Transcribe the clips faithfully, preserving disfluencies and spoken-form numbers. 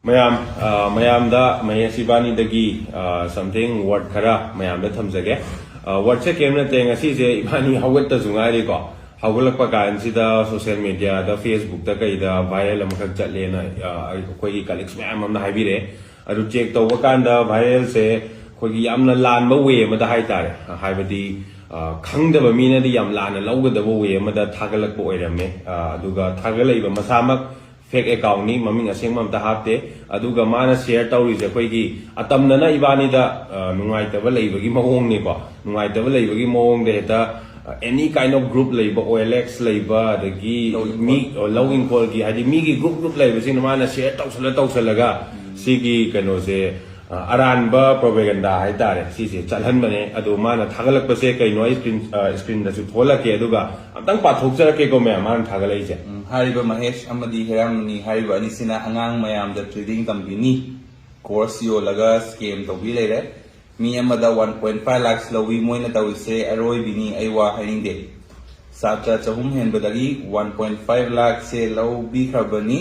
ꯃꯌꯥꯝ, ꯑ, ꯃꯌꯥꯝꯗ ꯃꯍꯦꯁ ꯏꯕꯥꯅꯤꯗꯒꯤ, ꯑ, something word ꯈꯔ ꯃꯌꯥꯝꯗ ꯊꯝꯖꯒꯦ꯫ ꯑ, wordꯁꯦ ꯀꯩꯝ ꯅꯠꯇꯦ, ꯉꯁꯤꯁꯦ ꯏꯕꯥꯅꯤ ꯍꯧꯒꯠꯇꯁꯨ ꯉꯥꯏꯔꯤꯀꯣ꯫ ꯍꯧꯒꯠꯂꯛꯄ ꯀꯥꯟꯁꯤꯗ social mediaꯗ, Facebookꯇ ꯀꯩꯗ viral ꯑꯃꯈꯛ ꯆꯠꯂꯦꯅ, ꯑ, ꯑꯩꯈꯣꯏꯒꯤ colleagues ꯃꯌꯥꯝ ꯑꯃꯅ ꯍꯥꯏꯕꯤꯔꯛꯑꯦ꯫ ꯑꯗꯨ check ꯇꯧꯕ ꯀꯥꯟꯗ viralꯁꯦ ꯑꯩꯈꯣꯏꯒꯤ ꯌꯥꯝꯅ ꯂꯥꯟꯕ way ꯑꯃꯗ ꯍꯥꯏꯇꯥꯔꯦ, ꯍꯥꯏꯕꯗꯤ, ꯑ, ꯈꯪꯗꯕ ꯃꯤꯅꯗꯤ ꯌꯥꯝ ꯂꯥꯟꯅ ꯂꯧꯒꯗꯕ way ꯑꯃꯗ ꯊꯥꯒꯠꯂꯛꯄ ꯑꯣꯏꯔꯝꯃꯦ꯫ ꯑ, ꯑꯗꯨꯒ ꯊꯥꯒꯠꯂꯛꯏꯕ ꯃꯁꯥꯃꯛ fake accountꯅꯤ, ꯃꯃꯤꯡ ꯑꯁꯦꯡꯕ ꯑꯝꯇ ꯍꯥꯞꯇꯦ꯫ ꯑꯗꯨꯒ ꯃꯥꯅ share ꯇꯧꯔꯤꯁꯦ ꯑꯩꯈꯣꯏꯒꯤ ꯑꯇꯝꯅꯅ ꯏꯕꯥꯅꯤꯗ, ꯑ, ꯅꯨꯡꯉꯥꯏꯇꯕ ꯂꯩꯕꯒꯤ ꯃꯑꯣꯡꯅꯤꯀꯣ꯫ ꯅꯨꯡꯉꯥꯏꯇꯕ ꯂꯩꯕꯒꯤ ꯃꯑꯣꯡꯗ ꯍꯦꯛꯇ, ꯑ, any kind of group ꯂꯩꯕ, OLX ꯂꯩꯕ, ꯑꯗꯒꯤ ꯂꯧ ꯏꯪꯈꯣꯜ꯫ ꯃꯤ, ꯑ, ꯂꯧ ꯏꯪꯈꯣꯜꯒꯤ, ꯍꯥꯏꯗꯤ ꯃꯤꯒꯤ group group ꯂꯩꯕꯁꯤꯡꯗꯣ ꯃꯥꯅ share ꯇꯧꯁꯜꯂ ꯇꯧꯁꯜꯂꯒ ꯎꯝ꯫ ꯁꯤꯒꯤ ꯀꯩꯅꯣꯁꯦ, ꯑ, ꯑꯔꯥꯟꯕ propaganda ꯍꯥꯏꯇꯥꯔꯦ, ꯁꯤꯁꯦ ꯆꯠꯍꯟꯕꯅꯦ꯫ ꯑꯗꯣ ꯃꯥꯅ ꯊꯥꯒꯠꯂꯛꯄꯁꯦ ꯀꯩꯅꯣ ꯑꯩ screen, ꯑ, screenꯗꯁꯨ ꯊꯣꯛꯍꯜꯂꯛꯀꯦ, ꯑꯗꯨꯒ ꯑꯝꯇꯪ ꯄꯥꯊꯣꯛꯆꯔꯛꯀꯦꯀꯣ ꯃꯌꯥꯝ, ꯃꯥꯅ ꯊꯥꯒꯠꯂꯛꯏꯁꯦ꯫ ꯎꯝ, ꯍꯥꯏꯔꯤꯕ ꯃꯍꯦꯁ ꯑꯃꯗꯤ ꯍꯦꯔꯥꯃꯅꯤ ꯍꯥꯏꯔꯤꯕ ꯑꯅꯤꯁꯤꯅ ꯑꯉꯥꯡ ꯃꯌꯥꯝꯗ trading ꯇꯝꯕꯤꯅꯤ, course ꯌꯣꯜꯂꯒ scam ꯇꯧꯕꯤ ꯂꯩꯔꯦ꯫ ꯃꯤ ꯑꯃꯗ one point five lakhs ꯂꯧꯏ, ꯃꯣꯏꯅ ꯇꯧꯔꯤꯁꯦ ꯑꯔꯣꯏꯕꯤꯅꯤ, ꯑꯩ ꯋꯥ ꯍꯥꯏꯅꯤꯡꯗꯦ꯫ ꯁꯥꯇ꯭ꯔ ꯆꯍꯨꯝ ꯍꯦꯟꯕꯗꯒꯤ one point five lakhꯁꯦ ꯂꯧꯕꯤꯈ꯭ꯔꯕꯅꯤ꯫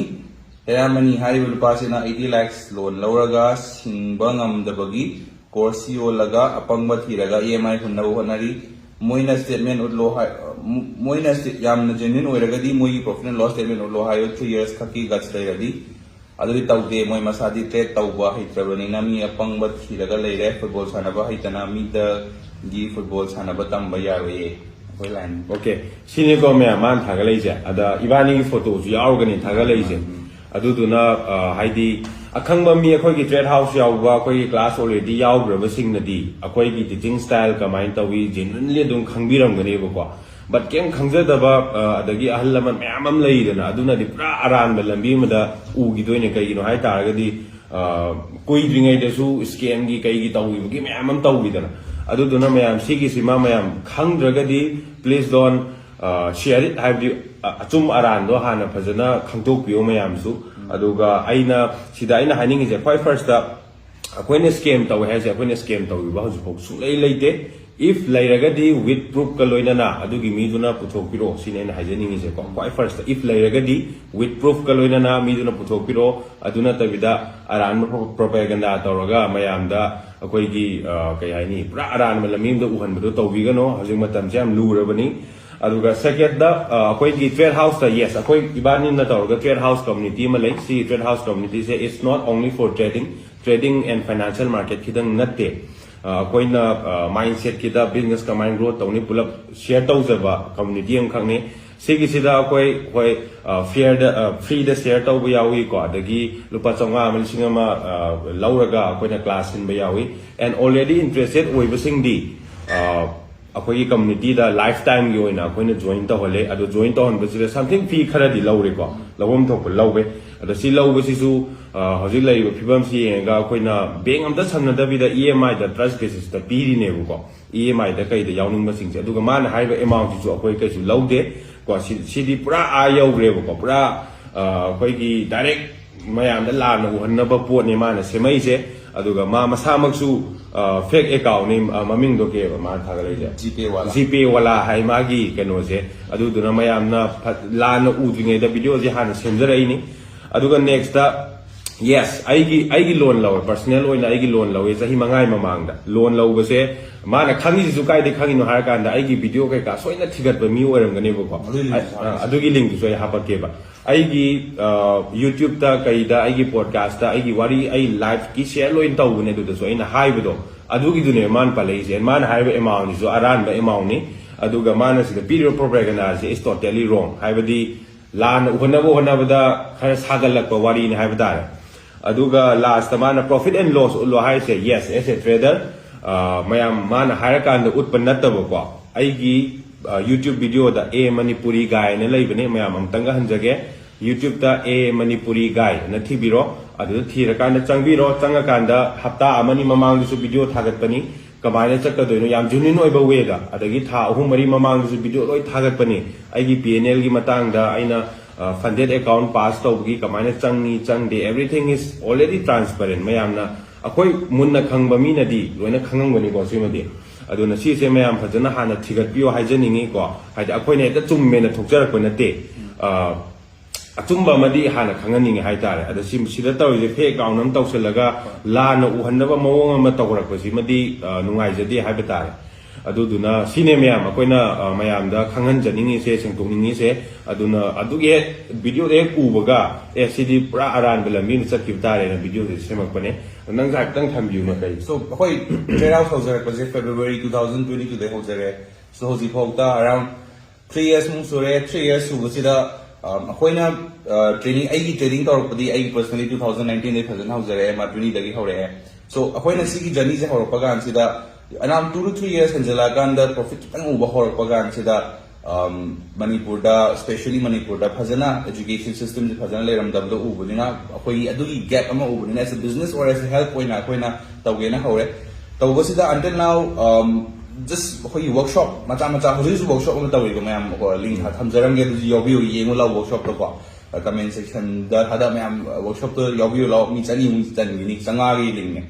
ꯍꯦꯔꯥꯃꯅꯤ ꯍꯥꯏꯔꯤꯕ ꯅꯨꯄꯥꯁꯤꯅ eighty lakhs loan ꯂꯧꯔꯒ ꯁꯤꯡꯕ ꯉꯝꯗꯕꯒꯤ course ꯌꯣꯜꯂꯒ ꯑꯄꯪꯕ ꯊꯤꯔꯒ EMI ꯍꯨꯟꯅꯕ ꯍꯣꯠꯅꯔꯤ꯫ ꯃꯣꯏꯅ statement ꯎꯠꯂꯣ ꯍꯥꯏ, ꯃꯣꯏꯅ ꯁ꯭ꯇꯦ-, ꯌꯥꯝꯅ genuine ꯑꯣꯏꯔꯒꯗꯤ ꯃꯣꯏꯒꯤ profit and loss statement ꯎꯠꯂꯣ ꯍꯥꯏꯌꯨ, three years ꯈꯛꯀꯤ guts ꯂꯩꯔꯗꯤ꯫ ꯑꯗꯨꯗꯤ ꯇꯧꯗꯦ, ꯃꯣꯏ ꯃꯁꯥꯗꯤ trade ꯇꯧꯕ ꯍꯩꯇ꯭ꯔꯕꯅꯤꯅ ꯃꯤ ꯑꯄꯪꯕ ꯊꯤꯔꯒ ꯂꯩꯔꯦ꯫ Football ꯁꯥꯟꯅꯕ ꯍꯩꯇꯅ ꯃꯤꯗꯒꯤ football ꯁꯥꯟꯅꯕ ꯇꯝꯕ ꯌꯥꯔꯣꯏꯌꯦ꯫ ꯑꯩꯈꯣꯏ line꯫ OK, ꯁꯤꯅꯤꯀꯣ ꯃꯌꯥꯝ ꯃꯥꯅ ꯊꯥꯒꯠꯂꯛꯏꯁꯦ꯫ ꯑꯗ ꯏꯕꯥꯅꯤꯒꯤ photoꯁꯨ ꯌꯥꯎꯔꯒꯅꯤ ꯊꯥꯒꯠꯂꯛꯏꯁꯦ꯫ ꯑꯗꯨꯗꯨꯅ, ꯑ, ꯍꯥꯏꯗꯤ ꯑꯈꯪꯕ ꯃꯤ, ꯑꯩꯈꯣꯏꯒꯤ trade house ꯌꯥꯎꯕ, ꯑꯩꯈꯣꯏꯒꯤ class already ꯌꯥꯎꯈ꯭ꯔꯕꯁꯤꯡꯅꯗꯤ ꯑꯩꯈꯣꯏꯒꯤ teaching style ꯀꯃꯥꯏꯅ ꯇꯧꯏ genuinely ꯑꯗꯨꯝ ꯈꯪꯕꯤꯔꯝꯒꯅꯦꯕꯀꯣ꯫ But ꯀꯩꯝ ꯈꯪꯖꯗꯕ, ꯑ, ꯑꯗꯒꯤ ꯑꯍꯜ ꯂꯃꯟ ꯃꯌꯥꯝ ꯑꯃ ꯂꯩꯗꯅ, ꯑꯗꯨꯅꯗꯤ ꯄꯨꯔꯥ ꯑꯔꯥꯟꯕ ꯂꯝꯕꯤ ꯑꯃꯗ ꯎꯈꯤꯗꯣꯏꯅꯦ꯫ ꯀꯩꯒꯤꯅꯣ ꯍꯥꯏ ꯇꯥꯔꯒꯗꯤ, ꯑ, ꯀꯨꯏꯗ꯭ꯔꯤꯉꯩꯗꯁꯨ scamꯒꯤ ꯀꯩꯒꯤ ꯇꯧꯈꯤꯕꯒꯤ ꯃꯌꯥꯝ ꯑꯃ ꯇꯧꯈꯤꯗꯅ꯫ ꯑꯗꯨꯗꯨꯅ ꯃꯌꯥꯝ ꯁꯤꯒꯤꯁꯤꯃ ꯃꯌꯥꯝ ꯈꯪꯗ꯭ꯔꯒꯗꯤ please don't, ꯑ, share it, ꯍꯥꯏꯕꯗꯤ, ꯑ, ꯑꯆꯨꯝ ꯑꯔꯥꯟꯗꯣ ꯍꯥꯟꯅ ꯐꯖꯅ ꯈꯪꯗꯣꯛꯄꯤꯌꯣ ꯃꯌꯥꯝꯁꯨ꯫ ꯑꯗꯨꯒ ꯑꯩꯅ ꯁꯤꯗ ꯑꯩꯅ ꯍꯥꯏꯅꯤꯡꯉꯤꯁꯦ, ꯈ꯭ꯋꯥꯏ firstꯇ ꯑꯩꯈꯣꯏꯅ scam ꯇꯧꯋꯦ ꯍꯥꯏꯁꯦ, ꯑꯩꯈꯣꯏꯅ scam ꯇꯧꯈꯤꯕ ꯍꯧꯖꯤꯛꯐꯥꯎ ꯁꯨꯡꯂꯩ ꯂꯩꯇꯦ꯫ If ꯂꯩꯔꯒꯗꯤ with proof ꯀ ꯂꯣꯏꯅꯅ ꯑꯗꯨꯒꯤ ꯃꯤꯗꯨꯅ ꯄꯨꯊꯣꯛꯄꯤꯔꯛꯑꯣ, ꯁꯤꯅꯤ ꯑꯩꯅ ꯍꯥꯏꯖꯅꯤꯡꯉꯤꯁꯦꯀꯣ. ꯈ꯭ꯋꯥꯏ first ꯇ if ꯂꯩꯔꯒꯗꯤ with proof ꯀ ꯂꯣꯏꯅꯅ ꯃꯤꯗꯨꯅ ꯄꯨꯊꯣꯛꯄꯤꯔꯛꯑꯣ. ꯑꯗꯨ ꯅꯠꯇꯕꯤꯗ ꯑꯔꯥꯟꯕ pro- propaganda ꯇꯧꯔꯒ ꯃꯌꯥꯝꯗ ꯑꯩꯈꯣꯏꯒꯤ, ꯑ, ꯀꯩ ꯍꯥꯏꯅꯤ, ꯄꯨꯔꯥ ꯑꯔꯥꯟꯕ ꯂꯝꯕꯤ ꯑꯃꯗ ꯎꯍꯟꯕꯗꯣ ꯇꯧꯕꯤꯒꯅꯣ. ꯍꯧꯖꯤꯛ ꯃꯇꯝꯁꯦ ꯌꯥꯝ ꯂꯨꯔꯕꯅꯤ. ꯑꯗꯨꯒ second ꯗ, ꯑ, ꯑꯩꯈꯣꯏꯒꯤ trade house ꯇ, yes, ꯑꯩꯈꯣꯏ ꯏꯕꯥꯅꯤꯅ ꯇꯧꯔꯒ trade house community ꯑꯃ ꯂꯩ. ꯁꯤ trade house community say, it's not only for trading, trading and financial market ꯈꯤꯇꯪ ꯅꯠꯇꯦ. ꯑ, ꯑꯩꯈꯣꯏꯅ, ꯑ, mindset ꯀꯤꯗ business ꯀꯃꯥꯏꯅ growth ꯇꯧꯅꯤ ꯄꯨꯂꯞ share ꯇꯧꯖꯕ community ꯑꯃꯈꯛꯅꯤ. ꯁꯤꯒꯤꯁꯤꯗ ꯑꯩꯈꯣꯏ, ꯍꯣꯏ, ꯑ, fair ꯗ, ꯑ, free ꯗ share ꯇꯧꯕ ꯌꯥꯎꯏꯀꯣ, ꯑꯗꯒꯤ ꯂꯨꯄꯥ ꯆꯥꯝꯃꯉꯥ ꯑꯃ, ꯂꯤꯁꯤꯡ ꯑꯃ, ꯑ, ꯂꯧꯔꯒ ꯑꯩꯈꯣꯏꯅ class ꯁꯤꯟꯕ ꯌꯥꯎꯏ. And already interested ꯑꯣꯏꯕꯁꯤꯡꯗꯤ, ꯑ, ꯑꯩꯈꯣꯏꯒꯤ community ꯗ lifetime ꯒꯤ ꯑꯣꯏꯅ ꯑꯩꯈꯣꯏꯅ join ꯇꯧꯍꯜꯂꯦ. ꯑꯗꯣ join ꯇꯧꯍꯟꯕꯁꯤꯗ something fee ꯈꯔꯗꯤ ꯂꯧꯔꯦꯀꯣ, ꯂꯧꯐꯝ ꯊꯣꯛꯄ ꯂꯧꯋꯦ. ꯑꯗꯣ ꯁꯤ ꯂꯧꯕꯁꯤꯁꯨ, ꯑ, ꯍꯧꯖꯤꯛ ꯂꯩꯔꯤꯕ ꯐꯤꯕꯝꯁꯤ ꯌꯦꯡꯉꯒ ꯑꯩꯈꯣꯏꯅ bank ꯑꯝꯇ ꯁꯝꯅꯗꯕꯤꯗ E M I the trust basis ꯇ ꯄꯤꯔꯤꯅꯦꯕꯀꯣ. E M I ꯗ ꯀꯩꯗ ꯌꯥꯎꯅꯤꯡꯕꯁꯤꯡꯁꯦ, ꯑꯗꯨꯒ ꯃꯥꯅ ꯍꯥꯏꯔꯤꯕ amount ꯁꯤꯁꯨ ꯑꯩꯈꯣꯏ ꯀꯩꯁꯨ ꯂꯧꯗꯦ ꯀꯣ. ꯁꯤ-, ꯁꯤꯗꯤ ꯄꯨꯔꯥ ꯑꯥ ꯌꯧꯈ꯭ꯔꯦꯕꯀꯣ, ꯄꯨꯔꯥ, ꯑ, ꯑꯩꯈꯣꯏꯒꯤ direct ꯃꯌꯥꯝꯗ ꯂꯥꯟꯅ ꯎꯍꯟꯅꯕ ꯄꯣꯠꯅꯤ ꯃꯥꯅ ꯁꯦꯝꯃꯛꯏꯁꯦ. ꯑꯗꯨꯒ ꯃꯥ ꯃꯁꯥꯃꯛꯁꯨ, ꯑ, fake account ꯅꯤ, ꯑ, ꯃꯃꯤꯡꯗꯣ ꯀꯩꯕ ꯃꯥꯅ ꯊꯥꯒꯠꯂꯛꯏꯁꯦ? GPay ꯋꯥꯂꯥ꯫ GPay ꯋꯥꯂꯥ ꯍꯥꯏ ꯃꯥꯒꯤ ꯀꯩꯅꯣꯁꯦ. ꯑꯗꯨꯗꯨꯅ ꯃꯌꯥꯝꯅ ꯐ-, ꯂꯥꯟꯅ ꯎꯗ꯭ꯔꯤꯉꯩꯗ video ꯁꯦ ꯍꯥꯟꯅ ꯁꯦꯝꯖꯔꯛꯏꯅꯤ. ꯑꯗꯨꯒ next ꯇ, yes, ꯑꯩꯒꯤ, ꯑꯩꯒꯤ loan ꯂꯧꯋꯦ, personal ꯑꯣꯏꯅ ꯑꯩꯒꯤ loan ꯂꯧꯋꯦ ꯆꯍꯤ ꯃꯉꯥꯒꯤ ꯃꯃꯥꯡꯗ. Loan ꯂꯧꯕꯁꯦ ꯃꯥꯅ ꯈꯪꯉꯤꯁꯤꯁꯨ ꯀꯥꯏꯗꯩ ꯈꯪꯉꯤꯅꯣ ꯍꯥꯏꯔꯀꯥꯟꯗ, ꯑꯩꯒꯤ video ꯀꯩꯀꯥ ꯁꯣꯏꯅ ꯊꯤꯒꯠꯄ ꯃꯤ ꯑꯣꯏꯔꯝꯒꯅꯦꯕꯀꯣ꯫ ꯑꯗꯨꯒꯤ link ꯑ, ꯍꯥꯞꯄꯛꯀꯦ꯫ ꯑ, ꯑꯗꯨꯒꯤ link ꯇꯨꯁꯨ ꯑꯩ ꯍꯥꯄꯛꯀꯦꯕ. ꯑꯩꯒꯤ, ꯑ, YouTube ꯇ ꯀꯩꯗ, ꯑꯩꯒꯤ podcast ꯇ, ꯑꯩꯒꯤ ꯋꯥꯔꯤ, ꯑꯩ live ꯀꯤ share ꯂꯣꯏꯅ ꯇꯧꯕꯅꯦ, ꯑꯗꯨꯗꯁꯨ ꯑꯩꯅ ꯍꯥꯏꯕꯗꯣ, ꯑꯗꯨꯒꯤꯗꯨꯅꯦ ꯃꯥꯅ ꯄꯜꯂꯛꯏꯁꯦ. ꯃꯥꯅ ꯍꯥꯏꯔꯤꯕ amount ꯁꯤꯁꯨ ꯑꯔꯥꯟꯕ amount ꯅꯤ. ꯑꯗꯨꯒ ꯃꯥꯅ ꯁꯤꯗ ꯄꯤꯔꯤꯕ propaganda say is totally wrong. ꯍꯥꯏꯕꯗꯤ ꯂꯥꯟꯅ ꯎꯍꯟꯅꯕ ꯍꯣꯠꯅꯕꯗ ꯈꯔ ꯁꯥꯒꯠꯂꯛꯄ ꯋꯥꯔꯤꯅꯤ ꯍꯥꯏꯕ ꯇꯥꯔꯦ. ꯑꯗꯨꯒ last ꯇ ꯃꯥꯅ profit and loss ꯎꯠꯂꯣ ꯍꯥꯏꯁꯦ, yes, as a trader, ꯑ, ꯃꯌꯥꯝ ꯃꯥꯅ ꯍꯥꯏꯔꯀꯥꯟꯗ ꯎꯠꯄ ꯅꯠꯇꯕꯀꯣ, ꯑꯩꯒꯤ, ꯑ, YouTube video the A Manipuri Guy ꯍꯥꯏꯅ ꯂꯩꯕꯅꯦ, ꯃꯌꯥꯝ ꯑꯃꯨꯛꯇꯪꯒ ꯍꯟꯖꯒꯦ. YouTube ꯇ A Manipuri Guy ꯅ ꯊꯤꯕꯤꯔꯣ, ꯑꯗꯨꯗ ꯊꯤꯔꯀꯥꯟꯗ ꯆꯪꯕꯤꯔꯣ. ꯆꯪꯉꯀꯥꯟꯗ ꯍꯞꯇꯥ ꯑꯃꯅꯤ ꯃꯃꯥꯡꯗꯁꯨ video ꯊꯥꯒꯠꯄꯅꯤ, ꯀꯃꯥꯏꯅ ꯆꯠꯀꯗꯣꯏꯅꯣ, ꯌꯥꯝ genuine ꯑꯣꯏꯕ way ꯗ. ꯑꯗꯒꯤ ꯊꯥ ꯑꯍꯨꯝ ꯃꯔꯤ ꯃꯃꯥꯡꯗꯁꯨ video ꯂꯣꯏ ꯊꯥꯒꯠꯄꯅꯤ, ꯑꯩꯒꯤ P and L ꯒꯤ ꯃꯇꯥꯡꯗ, ꯑꯩꯅ, ꯑ, funded account pass ꯇꯧꯕꯒꯤ ꯀꯃꯥꯏꯅ ꯆꯪꯉꯤ ꯆꯪꯗꯦ, everything is already transparent. ꯃꯌꯥꯝꯅ, ꯑꯩꯈꯣꯏ ꯃꯨꯟꯅ ꯈꯪꯕ ꯃꯤꯅꯗꯤ ꯂꯣꯏꯅ ꯈꯪꯉꯝꯒꯅꯤꯀꯣ ꯁꯤꯃꯗꯤ. ꯑꯗꯨꯅ ꯁꯤꯁꯦ ꯃꯌꯥꯝ ꯐꯖꯅ ꯍꯥꯟꯅ ꯊꯤꯒꯠꯄꯤꯌꯣ ꯍꯥꯏꯖꯅꯤꯡꯉꯤꯀꯣ꯫ ꯍꯥꯏꯗꯤ ꯑꯩꯈꯣꯏꯅ ꯍꯦꯛꯇ ꯆꯨꯝꯃꯦꯅ ꯊꯣꯛꯆꯔꯛꯄ ꯅꯠꯇꯦ꯫ ꯑ, ꯑꯆꯨꯝꯕ ꯑꯃꯗꯤ ꯍꯥꯟꯅ ꯈꯪꯍꯟꯅꯤꯡꯉꯦ ꯍꯥꯏꯇꯥꯔꯦ꯫ ꯑꯗ ꯁꯤ, ꯁꯤꯗ ꯇꯧꯔꯤꯁꯦ fake account ꯑꯃ ꯇꯧꯁꯤꯜꯂꯒ ꯂꯥꯟꯅ ꯎꯍꯟꯅꯕ ꯃꯑꯣꯡ ꯑꯃ ꯇꯧꯔꯛꯄꯁꯤꯃꯗꯤ, ꯑ, ꯅꯨꯡꯉꯥꯏꯖꯗꯦ ꯍꯥꯏꯕ ꯇꯥꯔꯦ꯫ ꯑꯗꯨꯗꯨꯅ ꯁꯤꯅꯦ ꯃꯌꯥꯝ ꯑꯩꯈꯣꯏꯅ, ꯑ, ꯃꯌꯥꯝꯗ ꯈꯪꯍꯟꯖꯅꯤꯡꯉꯤꯁꯦ, ꯁꯦꯡꯗꯣꯛꯅꯤꯡꯉꯤꯁꯦ꯫ ꯑꯗꯨꯅ ꯑꯗꯨꯒꯤ ꯍꯦꯛ videoꯗ ꯍꯦꯛ ꯎꯕꯒ, "ꯑꯦ, ꯁꯤꯗꯤ ꯄꯨꯔꯥ ꯑꯔꯥꯟꯕ ꯂꯝꯕꯤ ꯑꯃ ꯆꯠꯈꯤꯕ ꯇꯥꯔꯦꯅ" videoꯁꯦ ꯁꯦꯝꯃꯛꯄꯅꯦ꯫ ꯅꯪꯁꯨ ꯍꯥꯏꯐꯦꯠꯇꯪ ꯊꯝꯕꯤꯌꯨꯅꯦ ꯀꯩ꯫ So, ꯑꯩꯈꯣꯏ trade house ꯍꯧꯖꯔꯛꯄꯁꯦ February two thousand twenty twoꯗꯩ ꯍꯧꯖꯔꯦ꯫ So, ꯍꯧꯖꯤꯛ ꯐꯥꯎꯗ around three years ꯃꯨꯛ ꯁꯨꯔꯦ꯫ Three years ꯁꯨꯕꯁꯤꯗ, ꯑꯝ, ꯑꯩꯈꯣꯏꯅ, ꯑ, trading, ꯑꯩꯒꯤ trading ꯇꯧꯔꯛꯄꯗꯤ ꯑꯩꯒꯤ personally two thousand nineteenꯗꯩ ꯐꯖꯅ ꯍꯧꯖꯔꯛꯑꯦ, ꯃꯥ twentyꯗꯒꯤ ꯍꯧꯔꯛꯑꯦ꯫ So, ꯑꯩꯈꯣꯏꯅ ꯁꯤꯒꯤ journeyꯁꯦ ꯍꯧꯔꯛꯄ ꯀꯥꯟꯁꯤꯗ, around two to three years ꯍꯦꯟꯖꯜꯂꯛꯑꯀꯥꯟꯗ profit ꯈꯤꯇꯪ ꯎꯕ ꯍꯧꯔꯛꯄ ꯀꯥꯟꯁꯤꯗ, ꯑꯝ, ꯃꯅꯤꯄꯨꯔꯗ, specially ꯃꯅꯤꯄꯨꯔꯗ ꯐꯖꯅ education systemꯁꯦ ꯐꯖꯅ ꯂꯩꯔꯝꯗꯕꯗꯣ ꯎꯕꯅꯤꯅ, ꯑꯩꯈꯣꯏꯒꯤ ꯑꯗꯨꯒꯤ gap ꯑꯃ ꯎꯕꯅꯤꯅ, as a business or as a help ꯑꯣꯏꯅ ꯑꯩꯈꯣꯏꯅ ꯇꯧꯒꯦꯅ ꯍꯧꯔꯦ꯫ ꯇꯧꯕꯁꯤꯗ until now, ꯑꯝ, just ꯑꯩꯈꯣꯏꯒꯤ workshop ꯃꯆꯥ ꯃꯆꯥ, ꯍꯧꯖꯤꯛ ꯍꯧꯖꯤꯛ workshop ꯑꯃ ꯇꯧꯔꯤꯀꯣ ꯃꯌꯥꯝ, ꯀꯣ, link ꯊꯥ-, ꯊꯝꯖꯔꯝꯒꯦ, ꯑꯗꯨꯁꯨ ꯌꯥꯎꯕꯤꯌꯨ, ꯌꯦꯡꯉꯨ ꯂꯥꯎ workshopꯇꯀꯣ꯫ ꯑ, comment sectionꯗ ꯊꯥꯗ ꯃꯌꯥꯝ, ꯑ, workshopꯇ ꯌꯥꯎꯕꯤꯌꯨ ꯂꯥꯎ, ꯃꯤ ꯆꯅꯤꯃꯨꯛ ꯆꯟꯈꯤꯅꯤ, ꯆꯥꯝꯃꯉꯥꯒꯤ linkꯅꯦ꯫